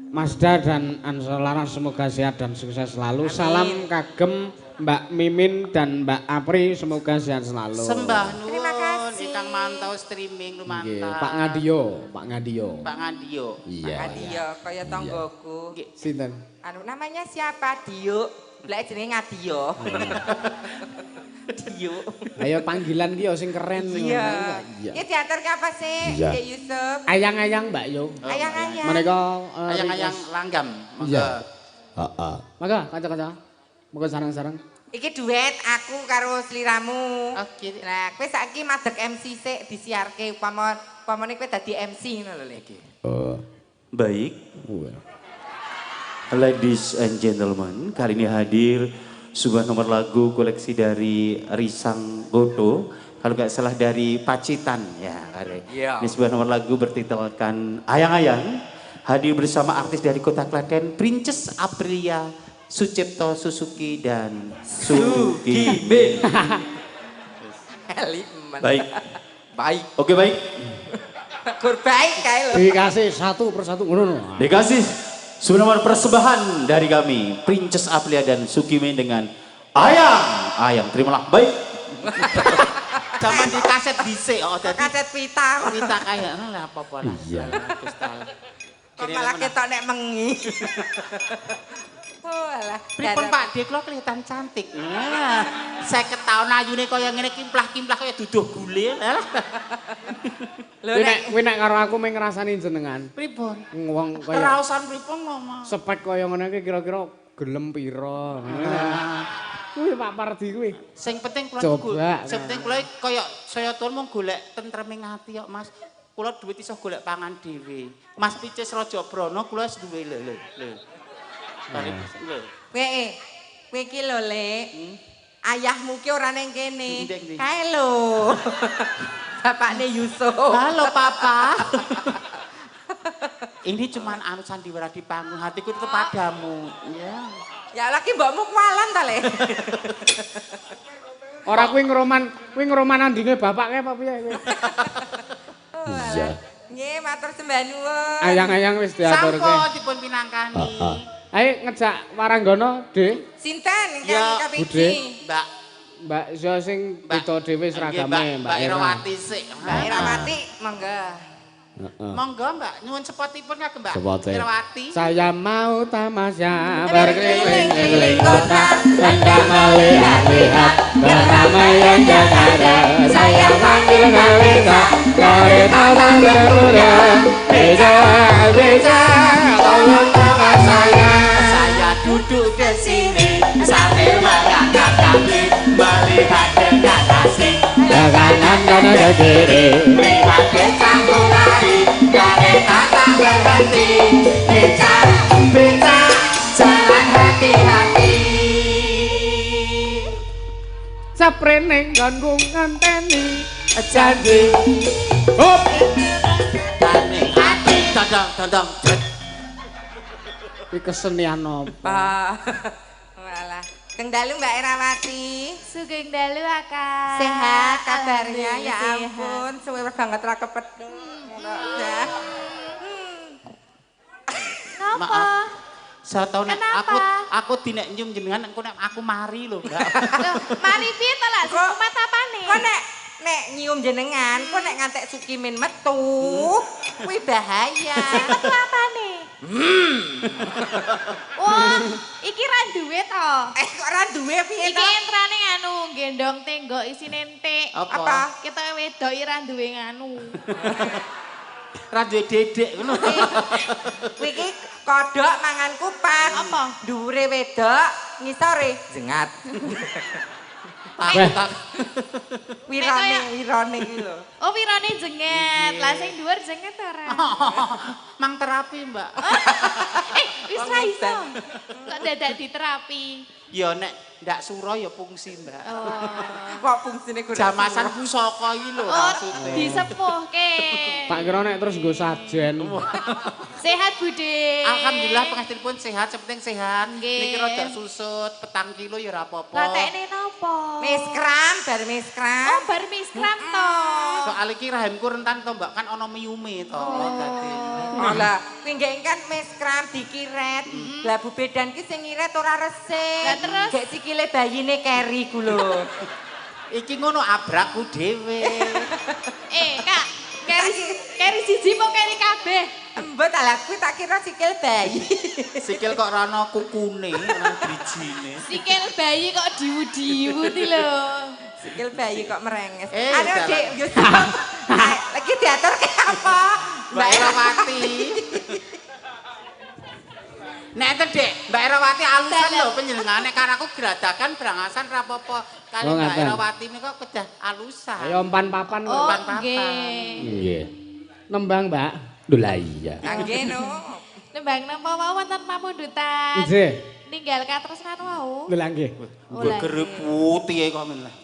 Mazda dan Ansor Laras semoga sehat dan sukses selalu. Amin. Salam kagem Mbak Mimin dan Mbak Apri semoga sehat selalu. Sembah nuwun. Terima kasih. Ingkang mantau streaming lumantar. Pak Ngadiyo, Pak Ngadiyo. Pak Ngadiyo. Iya. Pak Ngadiyo kaya tanggoku. Sinten? Anu namanya siapa? Dio. Lah jenenge Ngadiyo. Dio. Ayo panggilan ki ya sing keren. Iya. Iki diaturke apa sih, Dek Yusuf? Ayang-ayang Mbak Yo. Ayang-ayang. Menika ayang-ayang langgam. Iya. Heeh. Mangga kanca-kanca. Monggo sareng-sareng. Iki duet aku karo sliramu. Oke. Nah, kowe saiki madeg MC sik disiarke upamane kowe dadi MC ngono lho, Lek. Oh. Baik. Ladies and gentlemen, kali ini hadir sebuah nomor lagu koleksi dari Risang Goto, kalau nggak salah dari Pacitan ya. Yeah. Ini sebuah nomor lagu bertitelkan Ayang-Ayang, hadir bersama artis dari Kota Klaten, Princess Aprilia, Sucipto Suzuki dan Sukimin. Baik. Baik. Oke baik. Kur baik kae lho. Dikasih satu persatu ngono. Dikasih sebuah nomor persembahan dari kami, Princess Aprilia dan Sukimin dengan Ayang. Ayang, terimalah. Baik. Zaman di kaset dhisik oh dadi kaset pita. Pita kaya lah apa-apa lah. Iya. Kok malah ketok nek mengi. Oh alah. Pripun Pak Dik kula kelihatan cantik. Nah, 50 taun ayune kaya ngene kimplah-kimplah kaya duduh gule. Lah. Lho nek kowe nek karo aku mung ngrasani jenengan. Pripun? Wong kaya raosan pripun ngomong. Spek kaya ngene iki kira-kira gelem pira. Kuwi Pak Pardi kuwi. Sing penting kula sing penting kula kaya saya tuwun mung golek tentreming ati kok Mas. Kula duit iso golek pangan dhewe. Mas Picis Raja Brana kula wis duwe lho lho. Lho. Kowe kowe iki lho Lek. Ayahmu ki ora ning kene. Kae lho. Bapakne Yusuf. Halo Papa. Ini cuman anu sandiwara di panggung, hatiku tetep padamu. Iya. Ya lagi mbokmu kualan ta, Le? Ora kuwi ngroman andine bapak kae apa piye kowe? Iya. Nggih, matur sembah nuwun. Ayang-ayang wis diaturke. Sampun dipun pinangkani. Ayo ngejak Waranggono, De. Sinten ingkang kapiji? Mbak Mbak iso sing beda dhewe seragame Mbak Irawati sik. Mbak Irawati, monggo. Heeh. Monggo Mbak, nyuwun spotipun kagem Mbak Irawati. Saya mau tamasya berkeliling-keliling kota, hendak melihat-lihat keramaian Jakarta. Saya panggil kereta, kereta tak berkuda, beca, beca, tolong bawa saya. Saya duduk di sini sambil mengangkat kaki, melihat dengan asik ke kanan dan ke kiri. Lihat becaku lari, kereta tak berhenti. Beca, beca, jalan hati-hati. Saprene nggonku nganteni janji. Hop. Tani ati dodong dodong. Iki kesenian apa? Walah. Sugeng dalu Mbak Irawati. Sugeng dalu Akak. Sehat kabarnya ya ampun, suwe banget ra kepethuk. Napa? Maaf. Saya tahu nek aku dinek nyium jenengan engko nek aku mari lho, Mbak. Loh, mari piye to lak kumat apane? Kok nek nyium jenengan, kok nek ngantek Sukimin metu, kuwi bahaya. Sing metu apane? Wah, iki ra duwe to. Kok ra duwe piye to? Iki entrane nganu, gendong tenggok isine entik. Apa? Ketoke wedok iki ra duwe nganu. Ra duwe dedek ngono. Kuwi iki kodhok mangan kupat. Apa? Dhuwure wedok, ngisore jengat. Wirane, wirane iki lho. Oh, wirane jenget. Lah sing dhuwur jenget ora? Mang terapi, Mbak. Wis ra iso. Kok dadak diterapi? Ya nek ndak sura ya fungsi, Mbak. Oh. Kok fungsine kurang? Jamasan pusaka iki lho maksudnya. Disepuhke. Tak kira nek terus nggo sajen. Sehat, Bude. Alhamdulillah pengastinipun sehat, sing penting sehat. Niki rada susut, 4 kilo ya ora apa-apa. Latekne napa? Miskram, bar miskram. Oh, bar miskram to. Soal iki rahimku rentan to, Mbak, kan ana miyume to dadi. Oh lah, kuwi nggih kan miskram dikiret. Lah Bu Bedan ki sing ngiret ora resik. Lah terus gek sikile bayine keri ku lho. Iki ngono abrakku dhewe. Kak, keri siji po keri kabeh? Mbok ta lah kuwi tak kira sikil bayi. Sikil kok ora ana kukune, ana drijine. Sikil bayi kok diwu-diwu ti lho. Sikil bayi kok merenges. Aduh, Dik, Yusuf. Lagi diatur ke apa? Mbak Irawati. Nek enten Dik, Mbak Irawati alusan lho panjenengane kan aku geradakan brangasan ra apa-apa. Kali Mbak Irawati menika kedah alusan. Ayo empan papan, empan papan. Nggih. Nembang, Mbak. Lho lah iya. Nggih no. Nembang napa wau wonten pamundutan. Nggih. Ninggal katresnan wau. Lho lah nggih. Gegere putih kok men lah.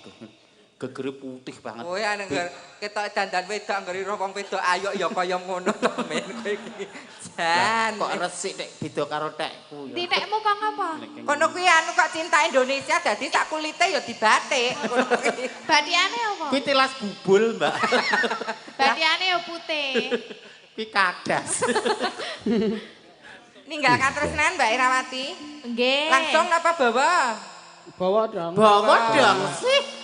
Gegere putih banget. Kowe anengger ketok dandan wedok anggere wong wedok ayok ya kaya ngono to men kowe iki. Jan kok resik nek beda karo tekku ya. Titekmu kok ngapa? Kono kuwi anu kok cinta Indonesia dadi sak kulite ya dibatik. Kono kuwi. Batikane apa? Kuwi tilas bubul, Mbak. Batikane ya putih. Kuwi kadas. Ninggal katresnan Mbak Irawati. Nggih. Langsung napa bawa? Bawa dong. Bawa dong sih.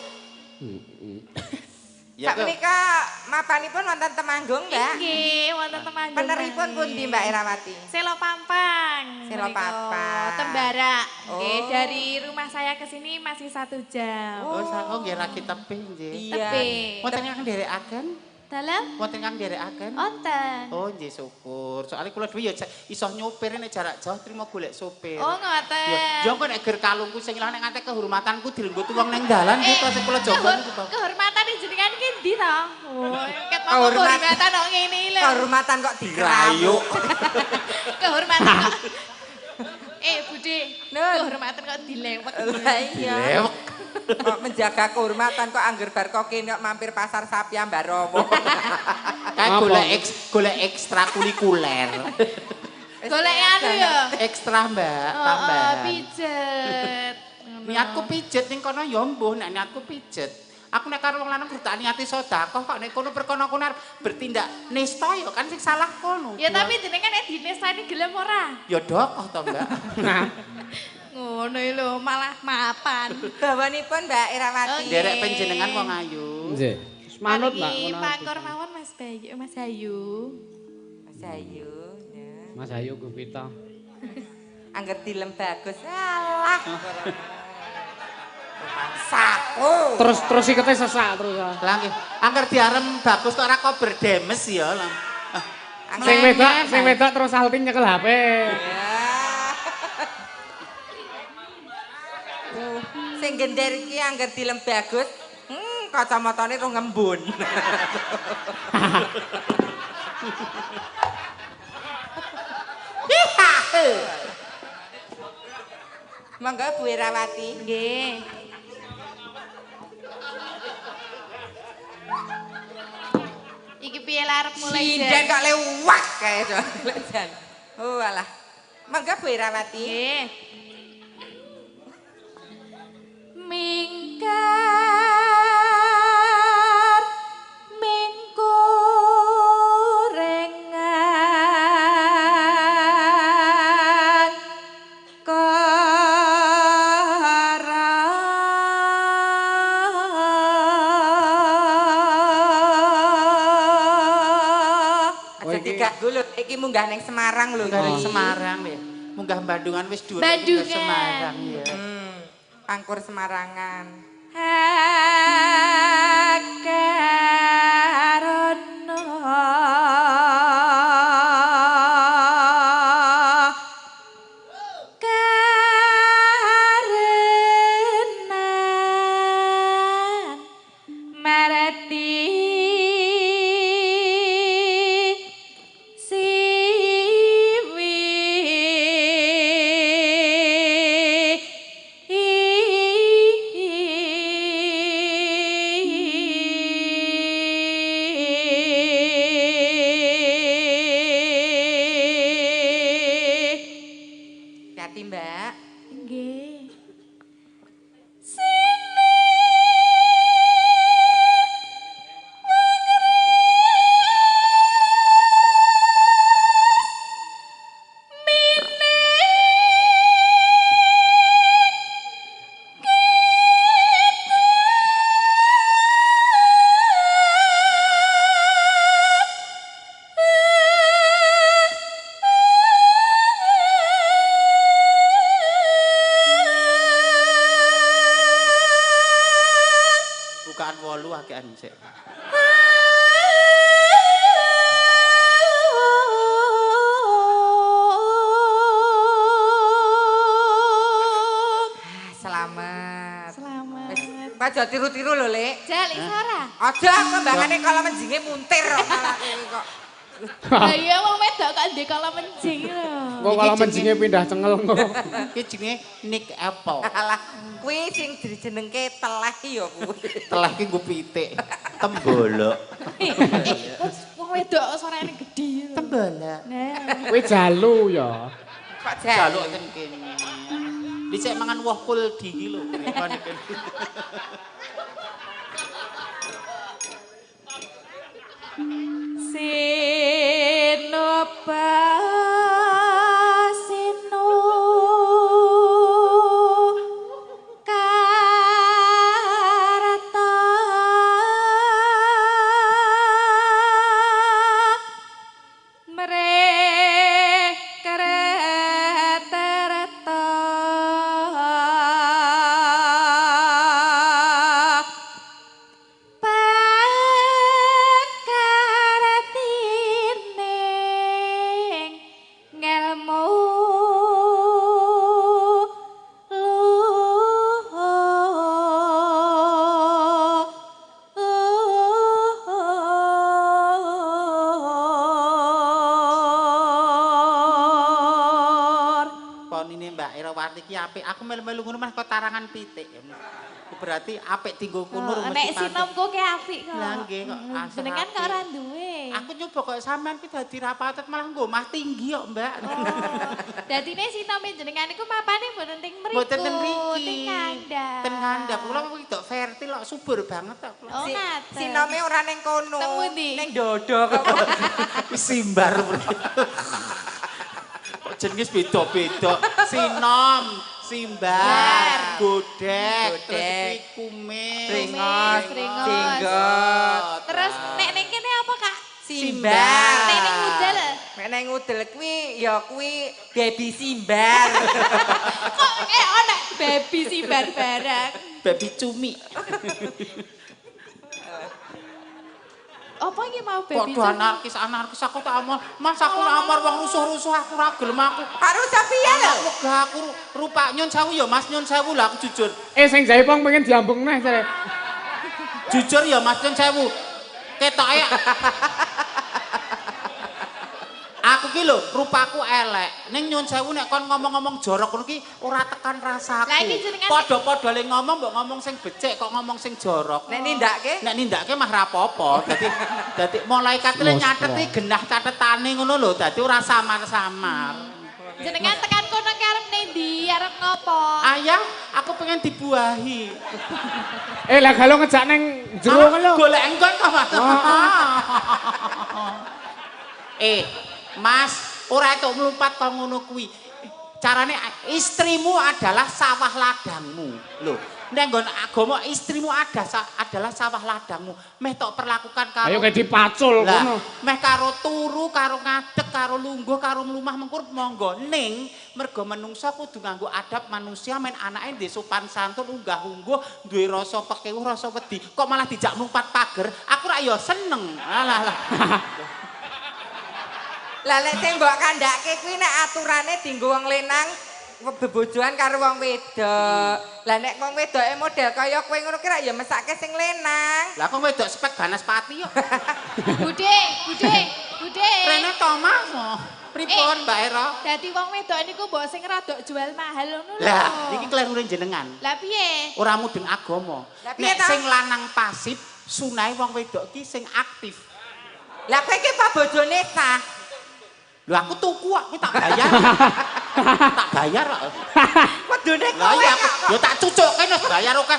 Ya, Pak menika mapanipun wonten Temanggung, Mbak? Nggih, wonten Temanggung. Peneripun pundi Mbak Irawati? Selo Pampang. Selo Pampang. Tembarak. Nggih, dari rumah saya ke sini masih 1 jam. Oh, oh nggih lagi tebih nggih. Iya. Wonten ingkang nderekaken? Dalem? Wonten ingkang nderekaken? Wonten. Oh nggih syukur. Soale kula dhewe ya iso nyopir nek jarak jauh trimo golek sopir. Oh ngoten. Ya engko nek ger kalungku sing ilang nek nganti kehormatanku dilenggut wong ning dalan ki sing kula jaga niku to. Kehormatan jenengan ki ndi to? Oh, ket mau kehormatan kok ngene lho. Kehormatan kok dikrayuk. Kehormatan kok. Bude, kehormatan kok dilewek. Lah iya. Dilewek. Kok menjaga kehormatan kok angger bar kok kene kok mampir pasar sapi Ambarowo. Kayak golek ekstra kulikuler. Golek anu ya. Ekstra, Mbak, tambahan. Pijet. Niatku pijet ning kono ya mbuh nek niatku pijet. Aku nek karo wong lanang tak niati sedekah kok nek kono perkara kono arep bertindak nista ya kan sing salah kono. Ya tapi jenengan nek dinestani gelem ora? Ya dokoh to, Mbak. Ngono lho malah mapan. Bawanipun Mbak Irawati. Nderek panjenengan wong ayu. Nggih. Manut, Mbak. Pangkur mawon Mas. Mas Bayu, Mas Hayu. Mas Hayu, ya. Mas Hayu Gupita. Angger dilem bagus. Alah. Saku. Terus terus ikete sesak terus. Lah nggih, angger diarem bagus kok ora kok berdemes ya. Lah. Sing wedok terus salting nyekel HP. Sing gender iki angger dilem bagus, kacamatane terus ngembun. Monggo Bu Irawati. Nggih. Iki piye arep mulai sinden kok lewat kae to. Jan. Oh alah. Monggo Bu Irawati. Nggih. Mingkar mingkurengan kara. Aja diganggu lho, iki munggah ning Semarang lho. Munggah ning Semarang ya. Munggah Bandungan wis dhuwur Semarang ya. Pangkur Semarangan. Akarana karenan marati siwi. Hati Mbak. Nggih. Bukaan 8 akean sik. Selamat. Selamat. Wis, aja tiru-tiru lho, Lek. Jal iso ora? Aja kembangane kala menjinge muntir kok malah kok. Lah iya wong wedok kok ndek kala menjing lho. Kok kala menjinge pindah cengel kok. Iki jenenge Nick Apple. Alah, kuwi sing dijenengke teleh ya kuwi. Teleh ki nggo pitik. Tembolok. Wong wedok suarane gedhe. Tembolok. Nah. Kuwi jalu ya. Kok jalu Jaluk ten kene. Dhisik mangan woh kuldi iki lho. Sinoba sino karta mreh kreterta pakartining ngelmu luhur. Ponine Mbak Irawati ki apik. Aku melu-melu ngono mah kok tarangan pitik. Berarti apik dienggo kono Oh, nek sinomku ki apik kok. Lah nggih kok asem Jenengan kok apik. ora duwe. Aku nyoba kok sampean ki dadi ra patut malah nggo omah tinggi kok, Mbak. Oh. Dadine sinome jenengan niku mapane mboten teng mriku. Mboten ten mriki. Teng kandhap. Ten kandhap. Kula wedok fertil kok subur banget kok kula. Oh, ngaten. Sinome ora ning kono. Teng pundi? Ning dodo kok. Wis simbar. Kok jenenge beda-beda. Sinom, simbar, godhek, terus Godhek. iki kumis, Ringos, Ringos. jenggot. Terus nek ning kene apa, Kak? Simbar. Nek ning ngudel. Nek ning ngudel kuwi ya kuwi baby simbar. Kok ana baby simbar barang. Baby cumi. Apa iki mau baby cumi? Kok anarkis-anarkis aku tak amor. Mas aku amor wong rusuh-rusuh aku ora gelem aku. Karo piye lho? Wegah aku rupak nyun sewu ya Mas nyun sewu lah aku jujur. Sing jaipong pengen diambung neh jare. Jujur ya Mas nyun sewu. Ketoke aku ki lho rupaku elek. Ning nyun sewu nek kon ngomong-ngomong jorok ngono ki ora tekan rasaku. Padha-padha le ngomong mbok ngomong sing becik kok ngomong sing jorok. Nek nindakake? Nek nindakake mah ra apa-apa. Dadi malaikat le nyateti genah catetane ngono lho, dadi ora samar-samar. Jenengan tekan kono ki arep ning ndi? Arep ngopo? Ayah, aku pengen dibuahi. Lah galo ngejak neng jero ngono lho. Golek engkon kok, Mas. Mas, ora entuk mlumpat kok ngono kuwi. Carane istrimu adalah sawah ladangmu. Lho, nek nggon agama istrimu adalah sawah ladangmu. Meh tok perlakukan karo ayo kayak dipacul ngono. Meh karo turu, karo ngadeg, karo lungguh, karo mlumah mengkur monggo. Ning mergo menungsa kudu nganggo adab manusia men anake ndek sopan santun unggah-ungguh, duwe rasa pekewuh, rasa wedi. Kok malah dijak mlumpat pager, aku rak ya seneng. Alah lah. Lah lek sing mbok kandhake kuwi nek aturane dienggo wong lanang bebojoan karo wong wedok. Lah nek wong wedoke model kaya kowe ngono ki rak ya mesake sing lanang. Lah kok wedok spek Banaspati yo. Bude, bude, bude. Rene to Mas. Pripun Mbak Era? Dadi wong wedok niku mbok sing radok jual mahal ngono lho. Lah niki klerune jenengan. Lah piye? Ora mudeng agama. Nek sing lanang pasif, sunahe wong wedok ki sing aktif. Lah kowe ki apa bojone sah? Lho aku tuku aku tak bayar. Tak bayar kok. Wedune kowe kok. Ya tak cucukke wis bayar akeh.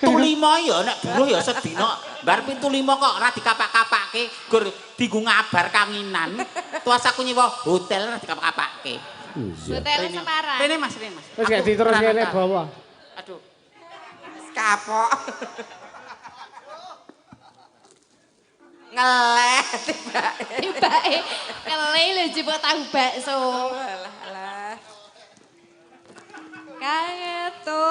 75 ya nek buruh ya sedina. Bar 75 kok ora dikapak-kapake, gur dienggo ngabar kanginan. Tuas aku nyewa hotel ora dikapak-kapake. Hotel Semarang. Rene Mas, rene Mas. Wis gak diteruske le bawa. Aduh. Kapok. Ngeleh tibake. Tibake ngeleh lho jebok tahu bakso. Alah alah. Kangetu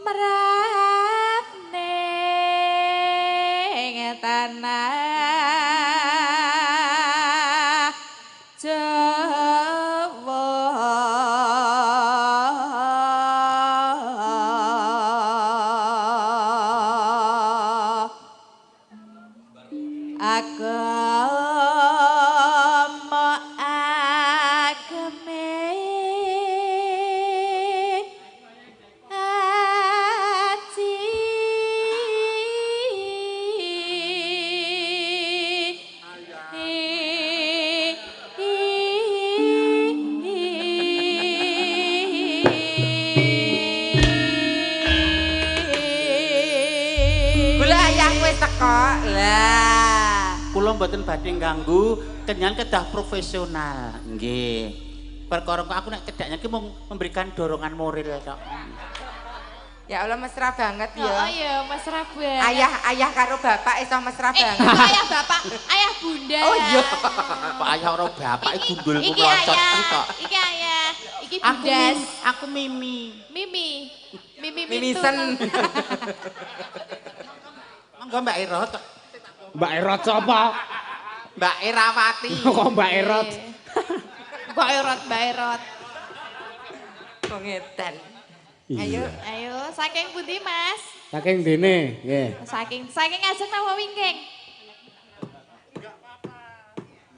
mrap ning tanah Jawa. Agama agame aji Gula ayah wis teko lah. Kula mboten badhe ngganggu, kenyan kedah profesional. Nggih. Perkara kok aku nek kedaknya ki mung memberikan dorongan moral tok. Ya Allah mesra banget ya. Oh iya, mesra banget. Ayah karo bapak iso mesra banget. Ayah bapak, ayah bunda. Oh iya. Pak ayah ora bapak iki gundulku mlocot iki tok. Iki ayah, iki bundas. Aku Mimi. Mimi. Mimi Mimisen. Monggo Mbak Erot. Mbak Erot sapa? Mbak Erawati. Kok Mbak Erot? Mbak Erot, Mbak Erot. Wong edan. Ayo, ayo saking pundi, Mas? Saking dene, nggih. Saking ajeng napa wingking?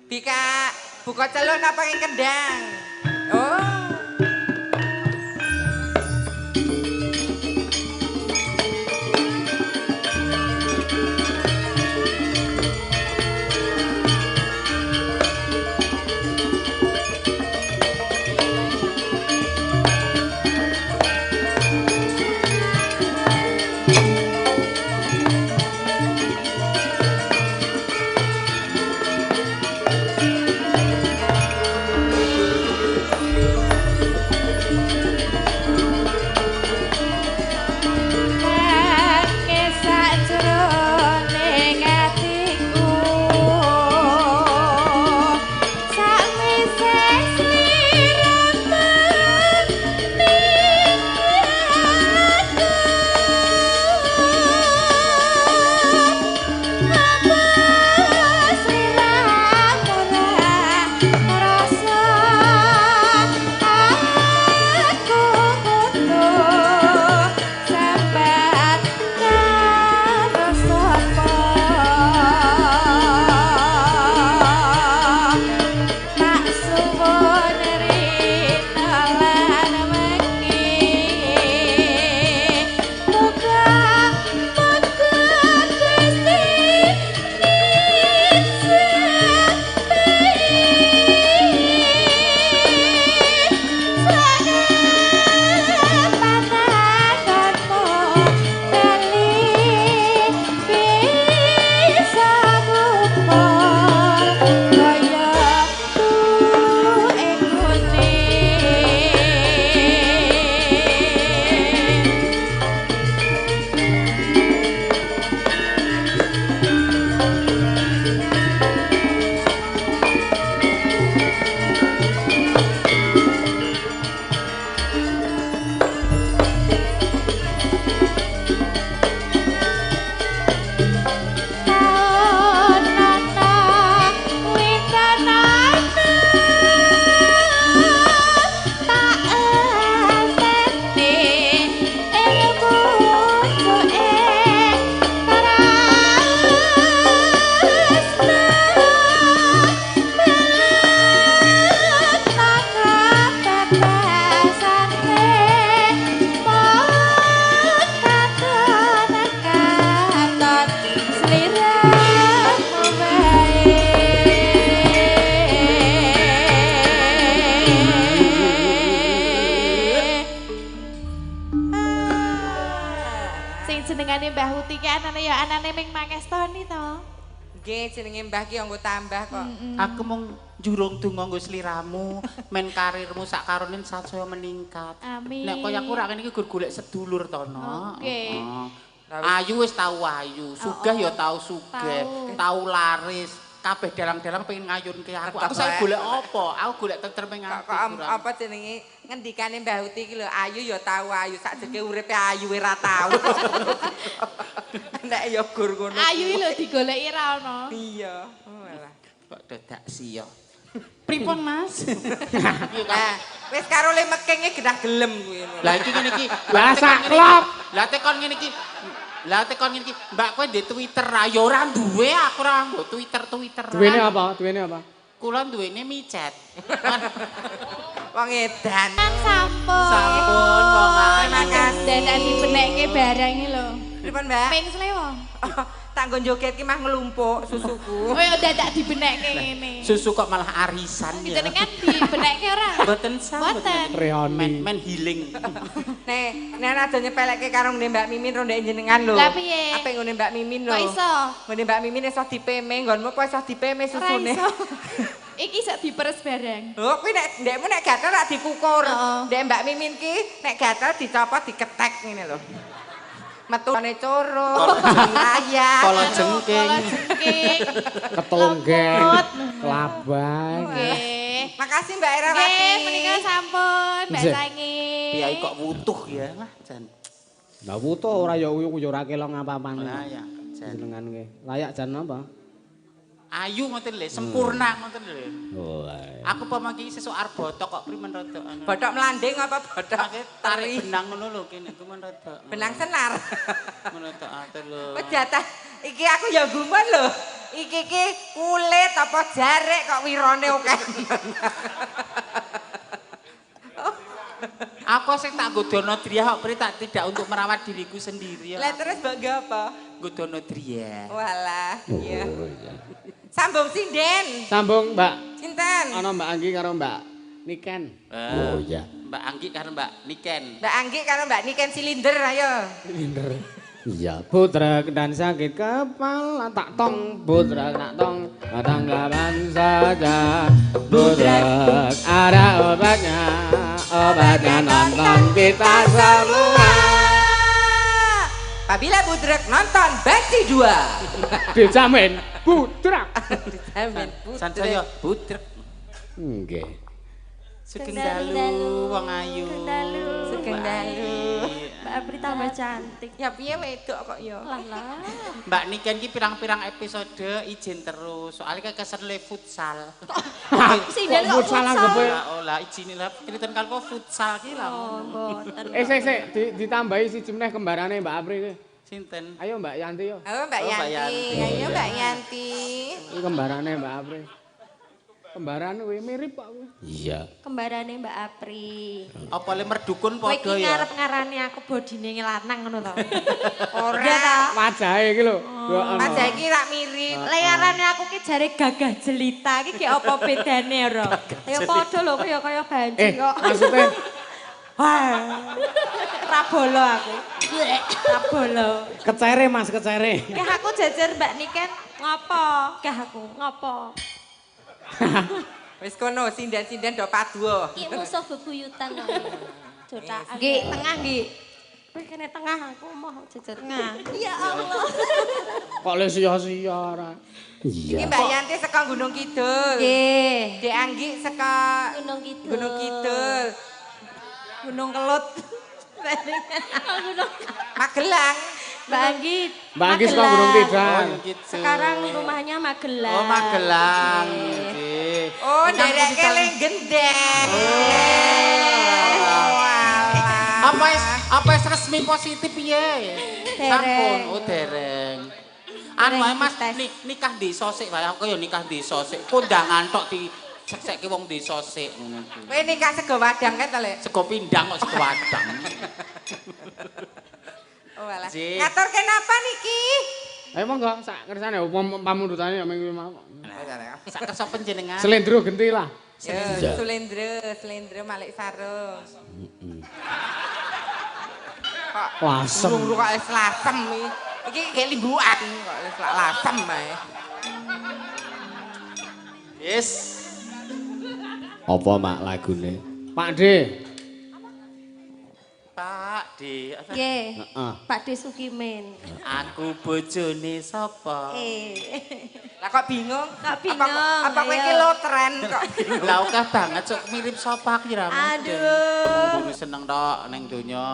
Bika buka celuk napa ing kendang? Oh. anane ya anane ming mangestoni to. Nggih jenenge mbah ki nggo tambah kok. Aku mung njurung donga nggo sliramu, men karirmu sak karonin sansaya meningkat. Amin. Nek kaya aku rak ngene iki gur golek sedulur to, no. Oke. Ayu wis tau ayu, sugih ya tau sugih, tau laris, kabeh dalang-dalang pengen ngayunke aku. Aku saiki golek apa? Aku golek tentrem ing ati. Kok apa jenenge ngendikane Mbah Uti iki lho, ayu ya tau ayu, sakjeke uripe ayu ora tau. Nek ya gur ngono. Ayu iki lho digoleki ra ono. Iya. Oh alah. Kok dadak siya. Pripun, Mas? Nah, wis karo le mekenge genah gelem kuwi. Lah iki ngene iki, lah saklok. Lah tekon ngene iki. Lah tekon ngene iki, Mbak kowe ndek Twitter ra? Ya ora duwe, aku ora nggo Twitter-Twitter. Duwene apa? Duwene apa? Kula duwene micet. Wong edan. Sampun. Sampun wong ayu. Makasih. Dadak dibenekke barang iki lho. Pripun, Mbak? Ping slewo. Tak nggo joget ki mah nglumpuk susuku. Oh ya dadak dibenekke ngene. Susu kok malah arisan ya. Jenengan dibenekke ora? Mboten sah. Mboten. Men healing. Nek nek aja nyepelekke karo ngene Mbak Mimin rondek jenengan lho. Lah piye? Ape ngene Mbak Mimin lho. Kok iso? Ngene Mbak Mimin iso dipeme, nggonmu apa iso dipeme susune? Ora iso. Iki iso diperes bareng. Oh, kuwi nek ndekmu nek gatel rak dikukur. Ndek Mbak Mimin ki nek gatel dicopot diketek ngene lho. Metune coro, layak, kala jengking, ketonggeng, kelabang. Nggih. Makasih Mbak Erawati. Nggih, menika sampun Mbak Sangi. Piyai kok wutuh ya, Mas jan. Lah wutuh ora ya ora kelong apa-apane. Layak jan. Jenengan nggih. Layak jan apa? Ayu ngoten lho, sempurna ngoten lho. Oh. Aku pama iki sesuk arep botok kok primen rada anu. Botok mlanding apa botok tarik benang ngono lho kene ku men rada. Benang senar. Ngono tok atur lho. Jatah iki aku ya gumun lho. Iki iki kulit apa jarik kok wirone akeh. Aku sing tak nggo dono driya kok pri tak tidak untuk merawat diriku sendiri. Lah terus mbok nggo apa? Nggo dono driya. Walah, iya. Sambung sinden. Sambung, Mbak. Sinten? Ana Mbak Anggi karo Mbak Niken. Oh iya. Mbak Anggi karo Mbak Niken. Mbak Anggi karo Mbak Niken silinder ayo. Silinder. Iya, budrek dan sakit kepala tak tong, budrek tak tong, tanggapan saja. Budrek ada obatnya, obatnya nonton kita semua. Apabila budrek nonton Banci 2. Dijamin budrek. Dijamin budrek. Sansaya budrek. Nggih. Sugeng dalu wong ayu. Sugeng dalu. Sugeng dalu. Mbak Apri tambah cantik. Ya piye wedok kok ya. Lah lah. Mbak Niken ki pirang-pirang episode izin terus. Soalnya kekesen le futsal. Sinden kok futsal anggepe. Oh lah izin lah kinten kalpo futsal ki lah. Oh mboten. Sik ditambahi siji meneh kembarane Mbak Apri ki. Sinten? Ayo Mbak Yanti yo. Ayo Mbak Yanti. Ayo Mbak Yanti. Iki kembarane Mbak Apri. Kembaran kuwi mirip kok kuwi. Iya. Kembarane Mbak Apri. Apa le merdukun padha ya? Kowe iki ngarep ngarani aku bodine lanang ngono to. Ora. Wajahe iki lho. Wajahe iki rak mirip. Lek ngarani aku ki jare gagah jelita iki ki apa bedane ora? Ya padha lho kaya kaya banci kok. Maksudnya wah. Rabolo aku. Rabolo. Kecere Mas, kecere. Kah aku jejer Mbak Niken ngopo? Kah aku ngopo? Wis kono sinden-sinden do paduo. Iki musuh bebuyutan kok. Jotakan. Nggih, tengah nggih. Kowe kene tengah aku mau jejer tengah. Ya Allah. Kok le sia-sia ora. Iya. Iki Mbak Yanti saka Gunung Kidul. Nggih. Dek Anggi saka Gunung Kidul. Gunung Kidul. Gunung Kelut. Magelang. Mbak Anggi. Mbak Anggi saka Gunung Kidul. Sekarang rumahnya Magelang. Oh, Magelang. Nggih. Oh, ndereke ling gendeng. Oh, alah. Apa wis resmi positif piye? Sampun, oh dereng. Anu ae Mas, nikah desa sik wae aku ya nikah desa sik. Kondangan tok di sekseke wong desa sik ngono kuwi. Kowe nikah sego wadang kae to, Lek? Sego pindang kok sego wadang. Oh alah. Ngaturke napa niki? Ayo monggo sak kersane pamundhutane ya ming kuwi mau. Sak kersa panjenengan. Slendro genti lah. Ya, Sulendro, Slendro Malik Sarung. Heeh. Lasem. Urung kok lasem iki. Iki kayak limbukan kok wis lak lasem ae. Yes. Apa mak lagune? Pak D. Pak D. Nggih. Heeh. Pak D Sukimin. Aku bojone sapa? Lah kok bingung? Kok bingung? Apa kowe iki lotren kok? Lah akeh banget sok mirip sapa aku ya. Aduh. Mung seneng tok ning donya.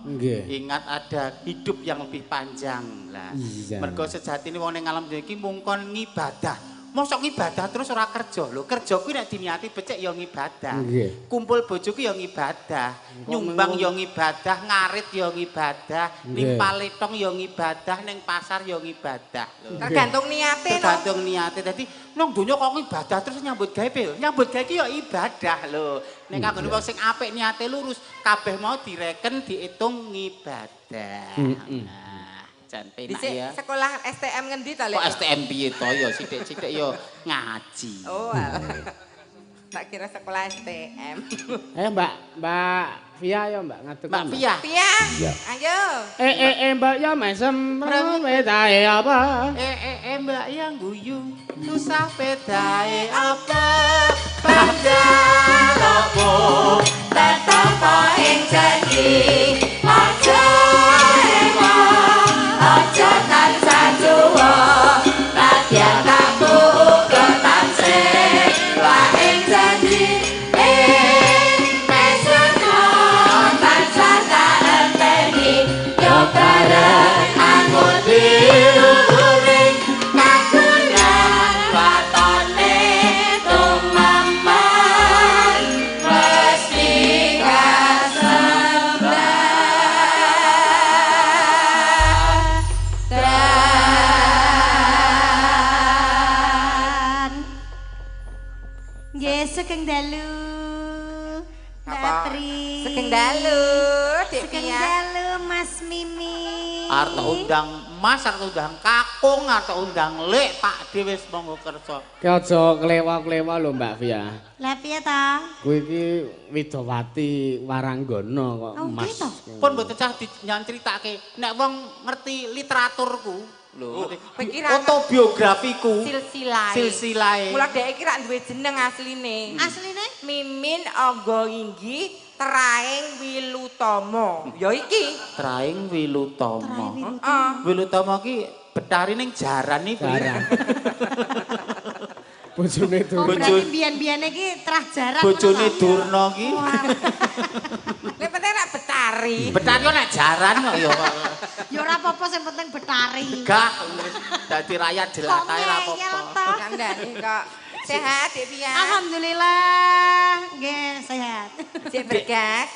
Nggih. Ingat ada hidup yang lebih panjang lah. Mergo sejatine wong ning alam donya iki mung kon ngibadah. Mosok ngibadah terus ora kerja lho. Kerja kuwi nek diniati becik ya ngibadah. Kumpul bojo kuwi ya ngibadah. Nyumbang ya ngibadah, ngarit ya ngibadah, nimpal letong ya ngibadah, ning pasar ya ngibadah. Tergantung niate no. Tergantung niate. Dadi nang donya kok ngibadah terus nyambut gawe piye? Nyambut gawe ki ya ibadah lho. Nek kanggone wong sing apik niate lurus, kabeh mau direken diitung ngibadah. Jan penak ya. Sekolah STM ngendi ta, Lek? Kok STM piye to ya sithik-sithik ya ngaji. Oh alah. Tak kira sekolah STM. Ayo Mbak, Mbak Via ya Mbak ngadeg. Mbak Via. Via. Ayo. Mbak ya mesem pedae apa? Mbak ya guyu susah pedae apa? Panjalukmu tetep ing janji aja aja tansah tuwa nadyan aku uga tansih wae janji mesakno tansah tak enteni yo bareng aku diluhuring kagunan watone tumaman mesti kasembah. Nggih, sugeng dalu. Mbak Pri. Sugeng dalu, Dik Sugeng Pia. dalu Mas Mimi. Arep undang Mas, arep undang Kakung, arep undang Lek, Pak D wis monggo kersa. Ki aja klewa-klewa lho Mbak Via. Lah piye ta? Kowe iki Widowati Waranggana kok Oh, Mas. nggih to? Pun mboten cah dinyang critake, nek wong ngerti literaturku lho, autobiografiku, Silsilahe. silsilahe. Mula dhek iki rak duwe jeneng asline. Asline? Mimin Angga Inggi Traing Wilutomo. Ya iki. Traing Wilutomo. Heeh. Wilutomo ki betari ning jaran iki. Jaran. Bojone Oh, Durna. berarti biyen-biyene iki trah jaran. Bojone ngono ta? Durna ki. Nek penting rak betari. Betari kok nek jaran kok ya. Ya ora apa-apa sing penting betari. Gak wis dadi rakyat Kok jelata ora ngeyel apa-apa. ta? Kandhane kok. Sehat Dik Pia. Alhamdulillah, nggih sehat. Cek bergas.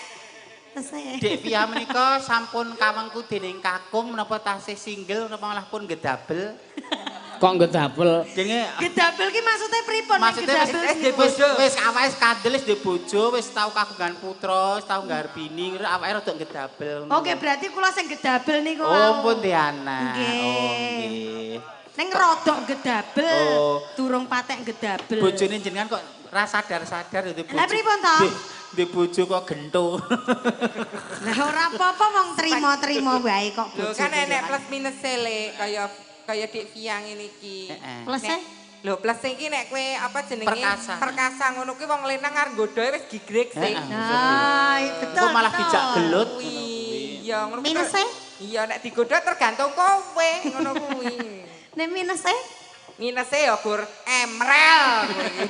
Tesih. Dek Via menika sampun kawengku dening kakung menapa tasih single menapa malah pun gedabel. Kok ngedabel? Jenenge Gedabel ki maksudnya pripun? nek maksudnya wis gedabel wis ki? wis wis awake kandel wis duwe bojo, wis tau kagungan putra, wis tau nggar bini, awake rada gedabel. Oke, berarti kula sing gedabel niku Oh, wau. pun di anak. Nggih. Oh, nggih. Ning rodok gedabel, Oh. durung patek gedabel. Bojone jenengan kok ra sadar-sadar duwe bojo. Lah, pripun to? Duwe bojo kok gento. Lah ora apa-apa wong trima-trima wae kok Lho bojo. kan enek plus minus e Lek, kaya kaya Dik Via ngene iki. Heeh. Plus e? Lho plus iki nek kowe apa jenenge Perkasa. perkasa ngono kuwi wong lanang arep nggodhoe wis gigrek sih. Heeh. Nah, betul. Engko malah betul. dijak gelut. Kuwi. Iya ngono kuwi. Minus e? Iya nek digodho tergantung kowe ngono kuwi. Nek minus e? Minuse ya gur emrel kuwi.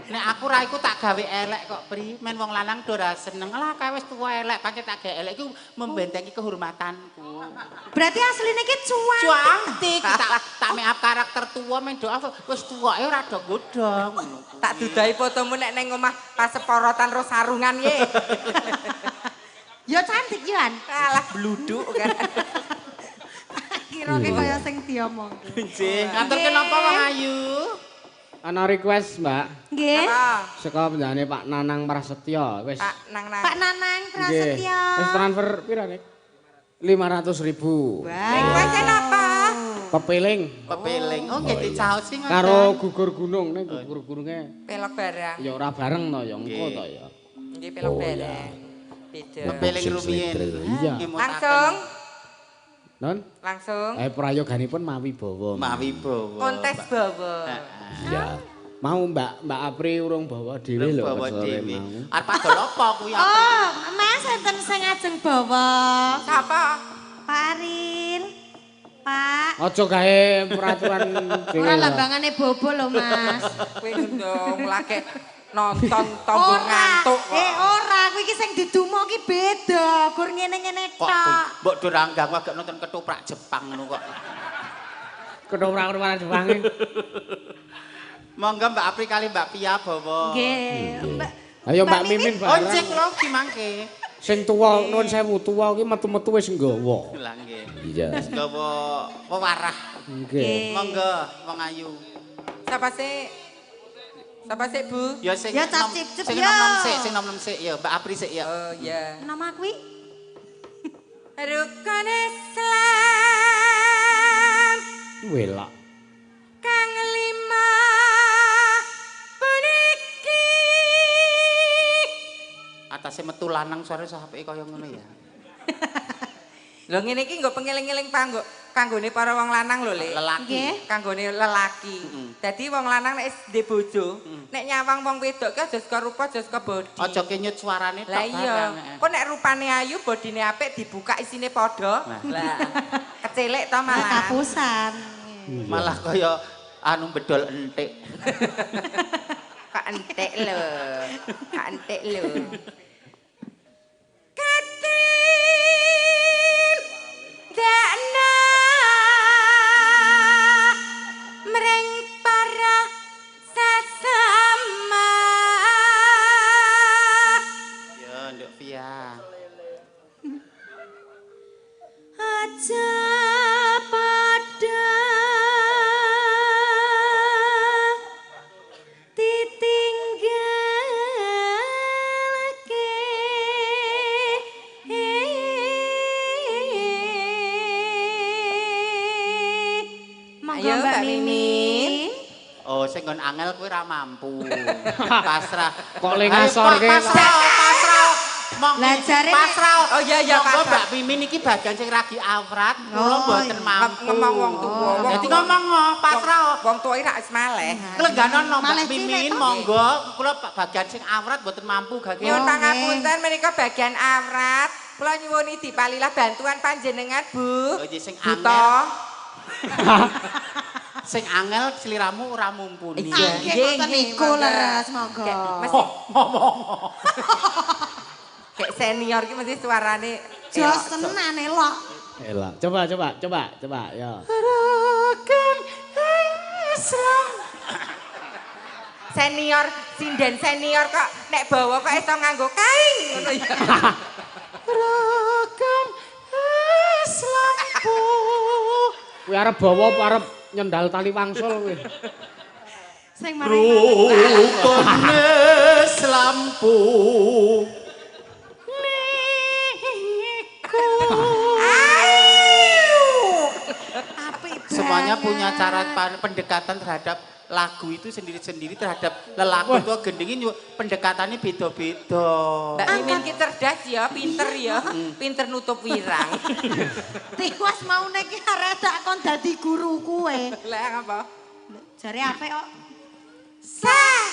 Nek aku ra iku tak gawe elek kok, Pri. Men wong lanang do ora seneng. Lah kae wis tuwa elek, pancen tak gawe elek iku membentengi kehormatanku. Berarti asline ki cuantik. Cuantik tak make up karakter tuwa men do wis tuwake ora do godho ngono kuwi. Tak dudahi fotomu nek neng omah pas seporotan ro sarungan ye. Ya cantik Yuan. Alah bluduk kan. Kira ki kaya sing diomongke. Nggih, ngaturke napa wong ayu? Ana request, Mbak. Nggih. Apa? Saka penjane Pak Nanang Prasetyo wis. Pak Nang Nang. Pak Nanang Prasetyo. Wis transfer pira, Nek? 500.000. Request napa? Pepeling. Pepeling. Oh, nggih dicaosi ngoten. Karo gugur gunung ning gugur gununge Pelok barang. ya ora bareng to ya engko to ya. Nggih pelok barang. Beda. Pepeling rumiyin. Iya. Ngemutaken. Langsung. Non? Langsung. Prayoganipun mawi bawa. Mawi bawa. Kontes bawa. Iya. Mau Mbak Apri urung bawa dhewe lho bawa dhewe. Arep adol apa kuwi Apri? Oh, Mas enten sing ajeng bawa. Sapa? Pak Aril. Pak. Aja gawe peraturan dhewe. Ora lambangane bobo lho, Mas. Kowe ndong lagi nonton tombo ngantuk kok. Ora, kuwi iki sing didumo ki beda, gur ngene-ngene tok. Mbok doranggang agak nonton ketoprak Jepang ngono kok. Ketoprak Jepang. Monggo Mbak Apri kali Mbak Pia bawa. Nggih. Mbak. Ayo Mbak Mimin bareng. Oncek lho ki mangke. Sing tuwa nuwun sewu, tuwa ki metu-metu wis nggawa. Lah nggih. Iya. Wis nggawa wewarah. Nggih. Monggo wong ayu. Sapa sih? Sapa sik, Bu? Ya sing nom-nom sik, sing nom-nom sik ya, Mbak Apri sik ya. Oh iya. Nama kuwi? Rukun Islam. Welak. Kang lima puniki. Atase metu lanang suarane apike kaya ngono ya. Lho ngene iki nggo pengeling-eling panggo kanggone para wong lanang lho, Lek. Lelaki. Kanggone lelaki. Dadi wong lanang nek wis bojo, nek nyawang wong wedok ki aja saka rupa, aja saka body. Aja kenyut suarane tok barang. Lah iya. Kok nek rupane ayu, bodine apik dibuka isine padha. Lah. Kecelek to malah. Kapusan. Malah kaya anu bedol entik. Kok entik lho. Kok entik lho. Dakna mring para sesama. Ya, Nduk Pia. Aja pada ditinggalke. Ayo Mbak Mimin. Oh, sing nggon angel kuwi ora mampu. Pasrah. Kok le ngasorke. Pasrah, pasrah. Monggo pasrah. Oh iya iya pasrah. Mbak Mimin iki bagian sing ragi awrat, kula mboten mampu. Ngomong wong tuwa. Dadi ngomong pasrah. Wong tuwa iki rak wis maleh. Klengganono Mbak Mimin, monggo kula bagian sing awrat mboten mampu gage. Nyuwun pangapunten menika bagian awrat. Kula nyuwuni dipalilah bantuan panjenengan, Bu. Oh, sing angel. Sing angel sliramu ora mumpuni. Nggih ngoten niku leres monggo. Ngomong. Kayak senior ki mesti suarane jos tenan elok. Elok. Coba coba coba coba ya. Rukun Islam. Senior sinden senior kok nek bawa kok iso nganggo kain ngono ya. Rukun Islam. Kuwi arep bawa apa arep nyendal tali wangsul kuwi. Sing maring rukun Islampu niku. Semuanya punya cara pendekatan terhadap lagu itu sendiri-sendiri, terhadap lelaku itu gendingin pendekatannya beda-beda. Mbak Mimin ki cerdas ya, pinter ya, pinter nutup wirang. Tiwas mau nek arek tak kon dadi guru kuwe. Lah apa? Jare apik kok. Sah.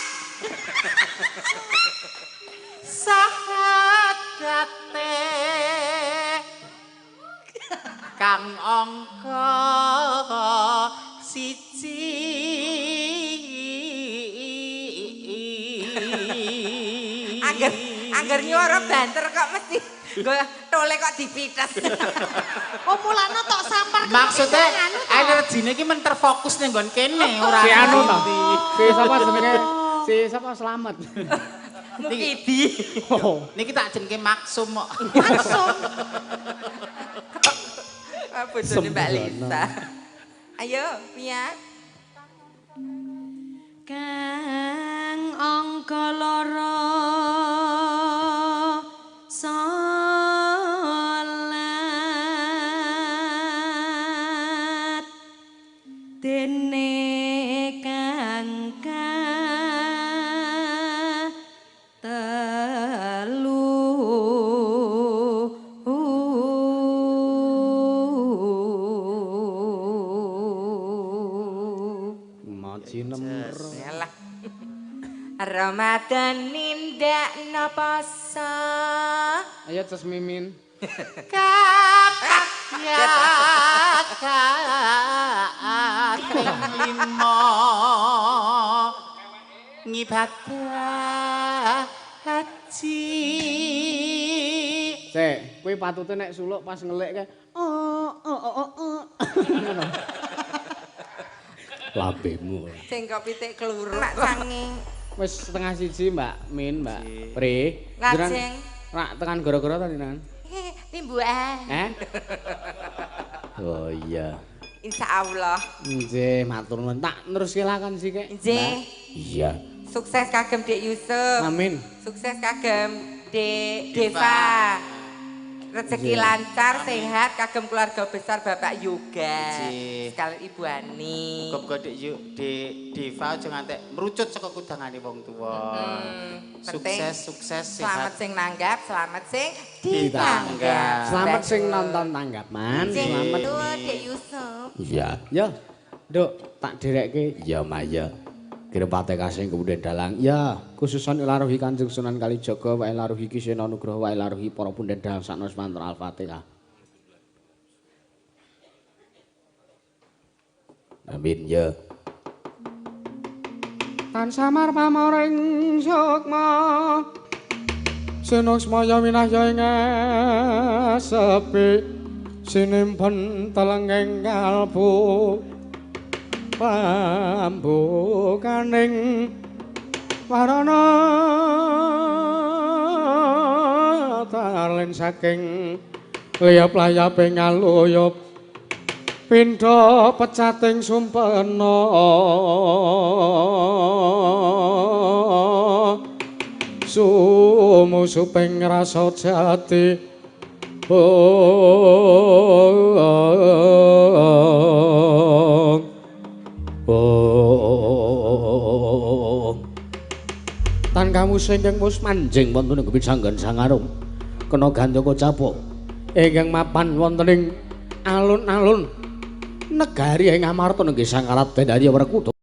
Sahadate kang angka siji. Angger nyuara banter kok mesti nggo tole kok dipites. Oh mulane tok sampar. Maksudnya energine iki men terfokus ning nggon kene ora. Si anu ta. Si sapa jenenge? Si sapa Slamet. Mukidi. Niki tak jenenge Maksum kok. Maksum. Bojone Mbak Lisa. Ayo, Mia. Kang angka loro salat dene kang telu. Ramadan nindakno poso. Ayo Ces Mimin. Kapak kaping lima ngibadah haji. Sik, kuwi patute nek suluk pas ngelik kae oh oh oh oh. Ngono. Lambemu. Sing kok pitik kluruk nak sanging. Wis 12:30 Mbak Min, Mbak Pri. Lajeng. Rak tekan gara-gara ta jenengan? Timbukan. Eh? Oh iya. Insyaallah. Nggih, matur nuwun. Tak neruske lakon sih kek. Nggih. Iya. Sukses kagem Dek Yusuf. Amin. Sukses kagem Dek Deva. Rezeki lancar, sehat kagem keluarga besar Bapak Yoga. Sekali Ibu Ani. Muga-muga Dek Dek Deva aja ngantek merucut saka kudangane wong tuwa. Sukses, sukses, sehat. Selamat sing nanggap, selamat sing ditanggap. Selamat sing nonton tanggapan, selamat Dek Yusuf. Iya. Ya. Nduk, tak derekke. Iya, Maya. Kirepate kasih kemudian dalang. Ya, khususon ilaruhi Kanjeng Sunan Kalijaga wa ilaruhi Ki Sena Nugroho wa ilaruhi para punden dalang saknos mantra Al-Fatihah. Amin ya. Tan samar pamoring sukma sinuksmaya winahya ing sepi sinimpen telenging kalbu pambukaning warana talen saking liyap-layape ngaluyup pindha pecating sumpena sumusuping rasa jati. Tan kamu sing wis manjing wonten ing Sanggan Sangarum kena gandaka capuk ingkang mapan wonten ing alun-alun negari ing Amarta nggih Sang Raden Arya Werkudara.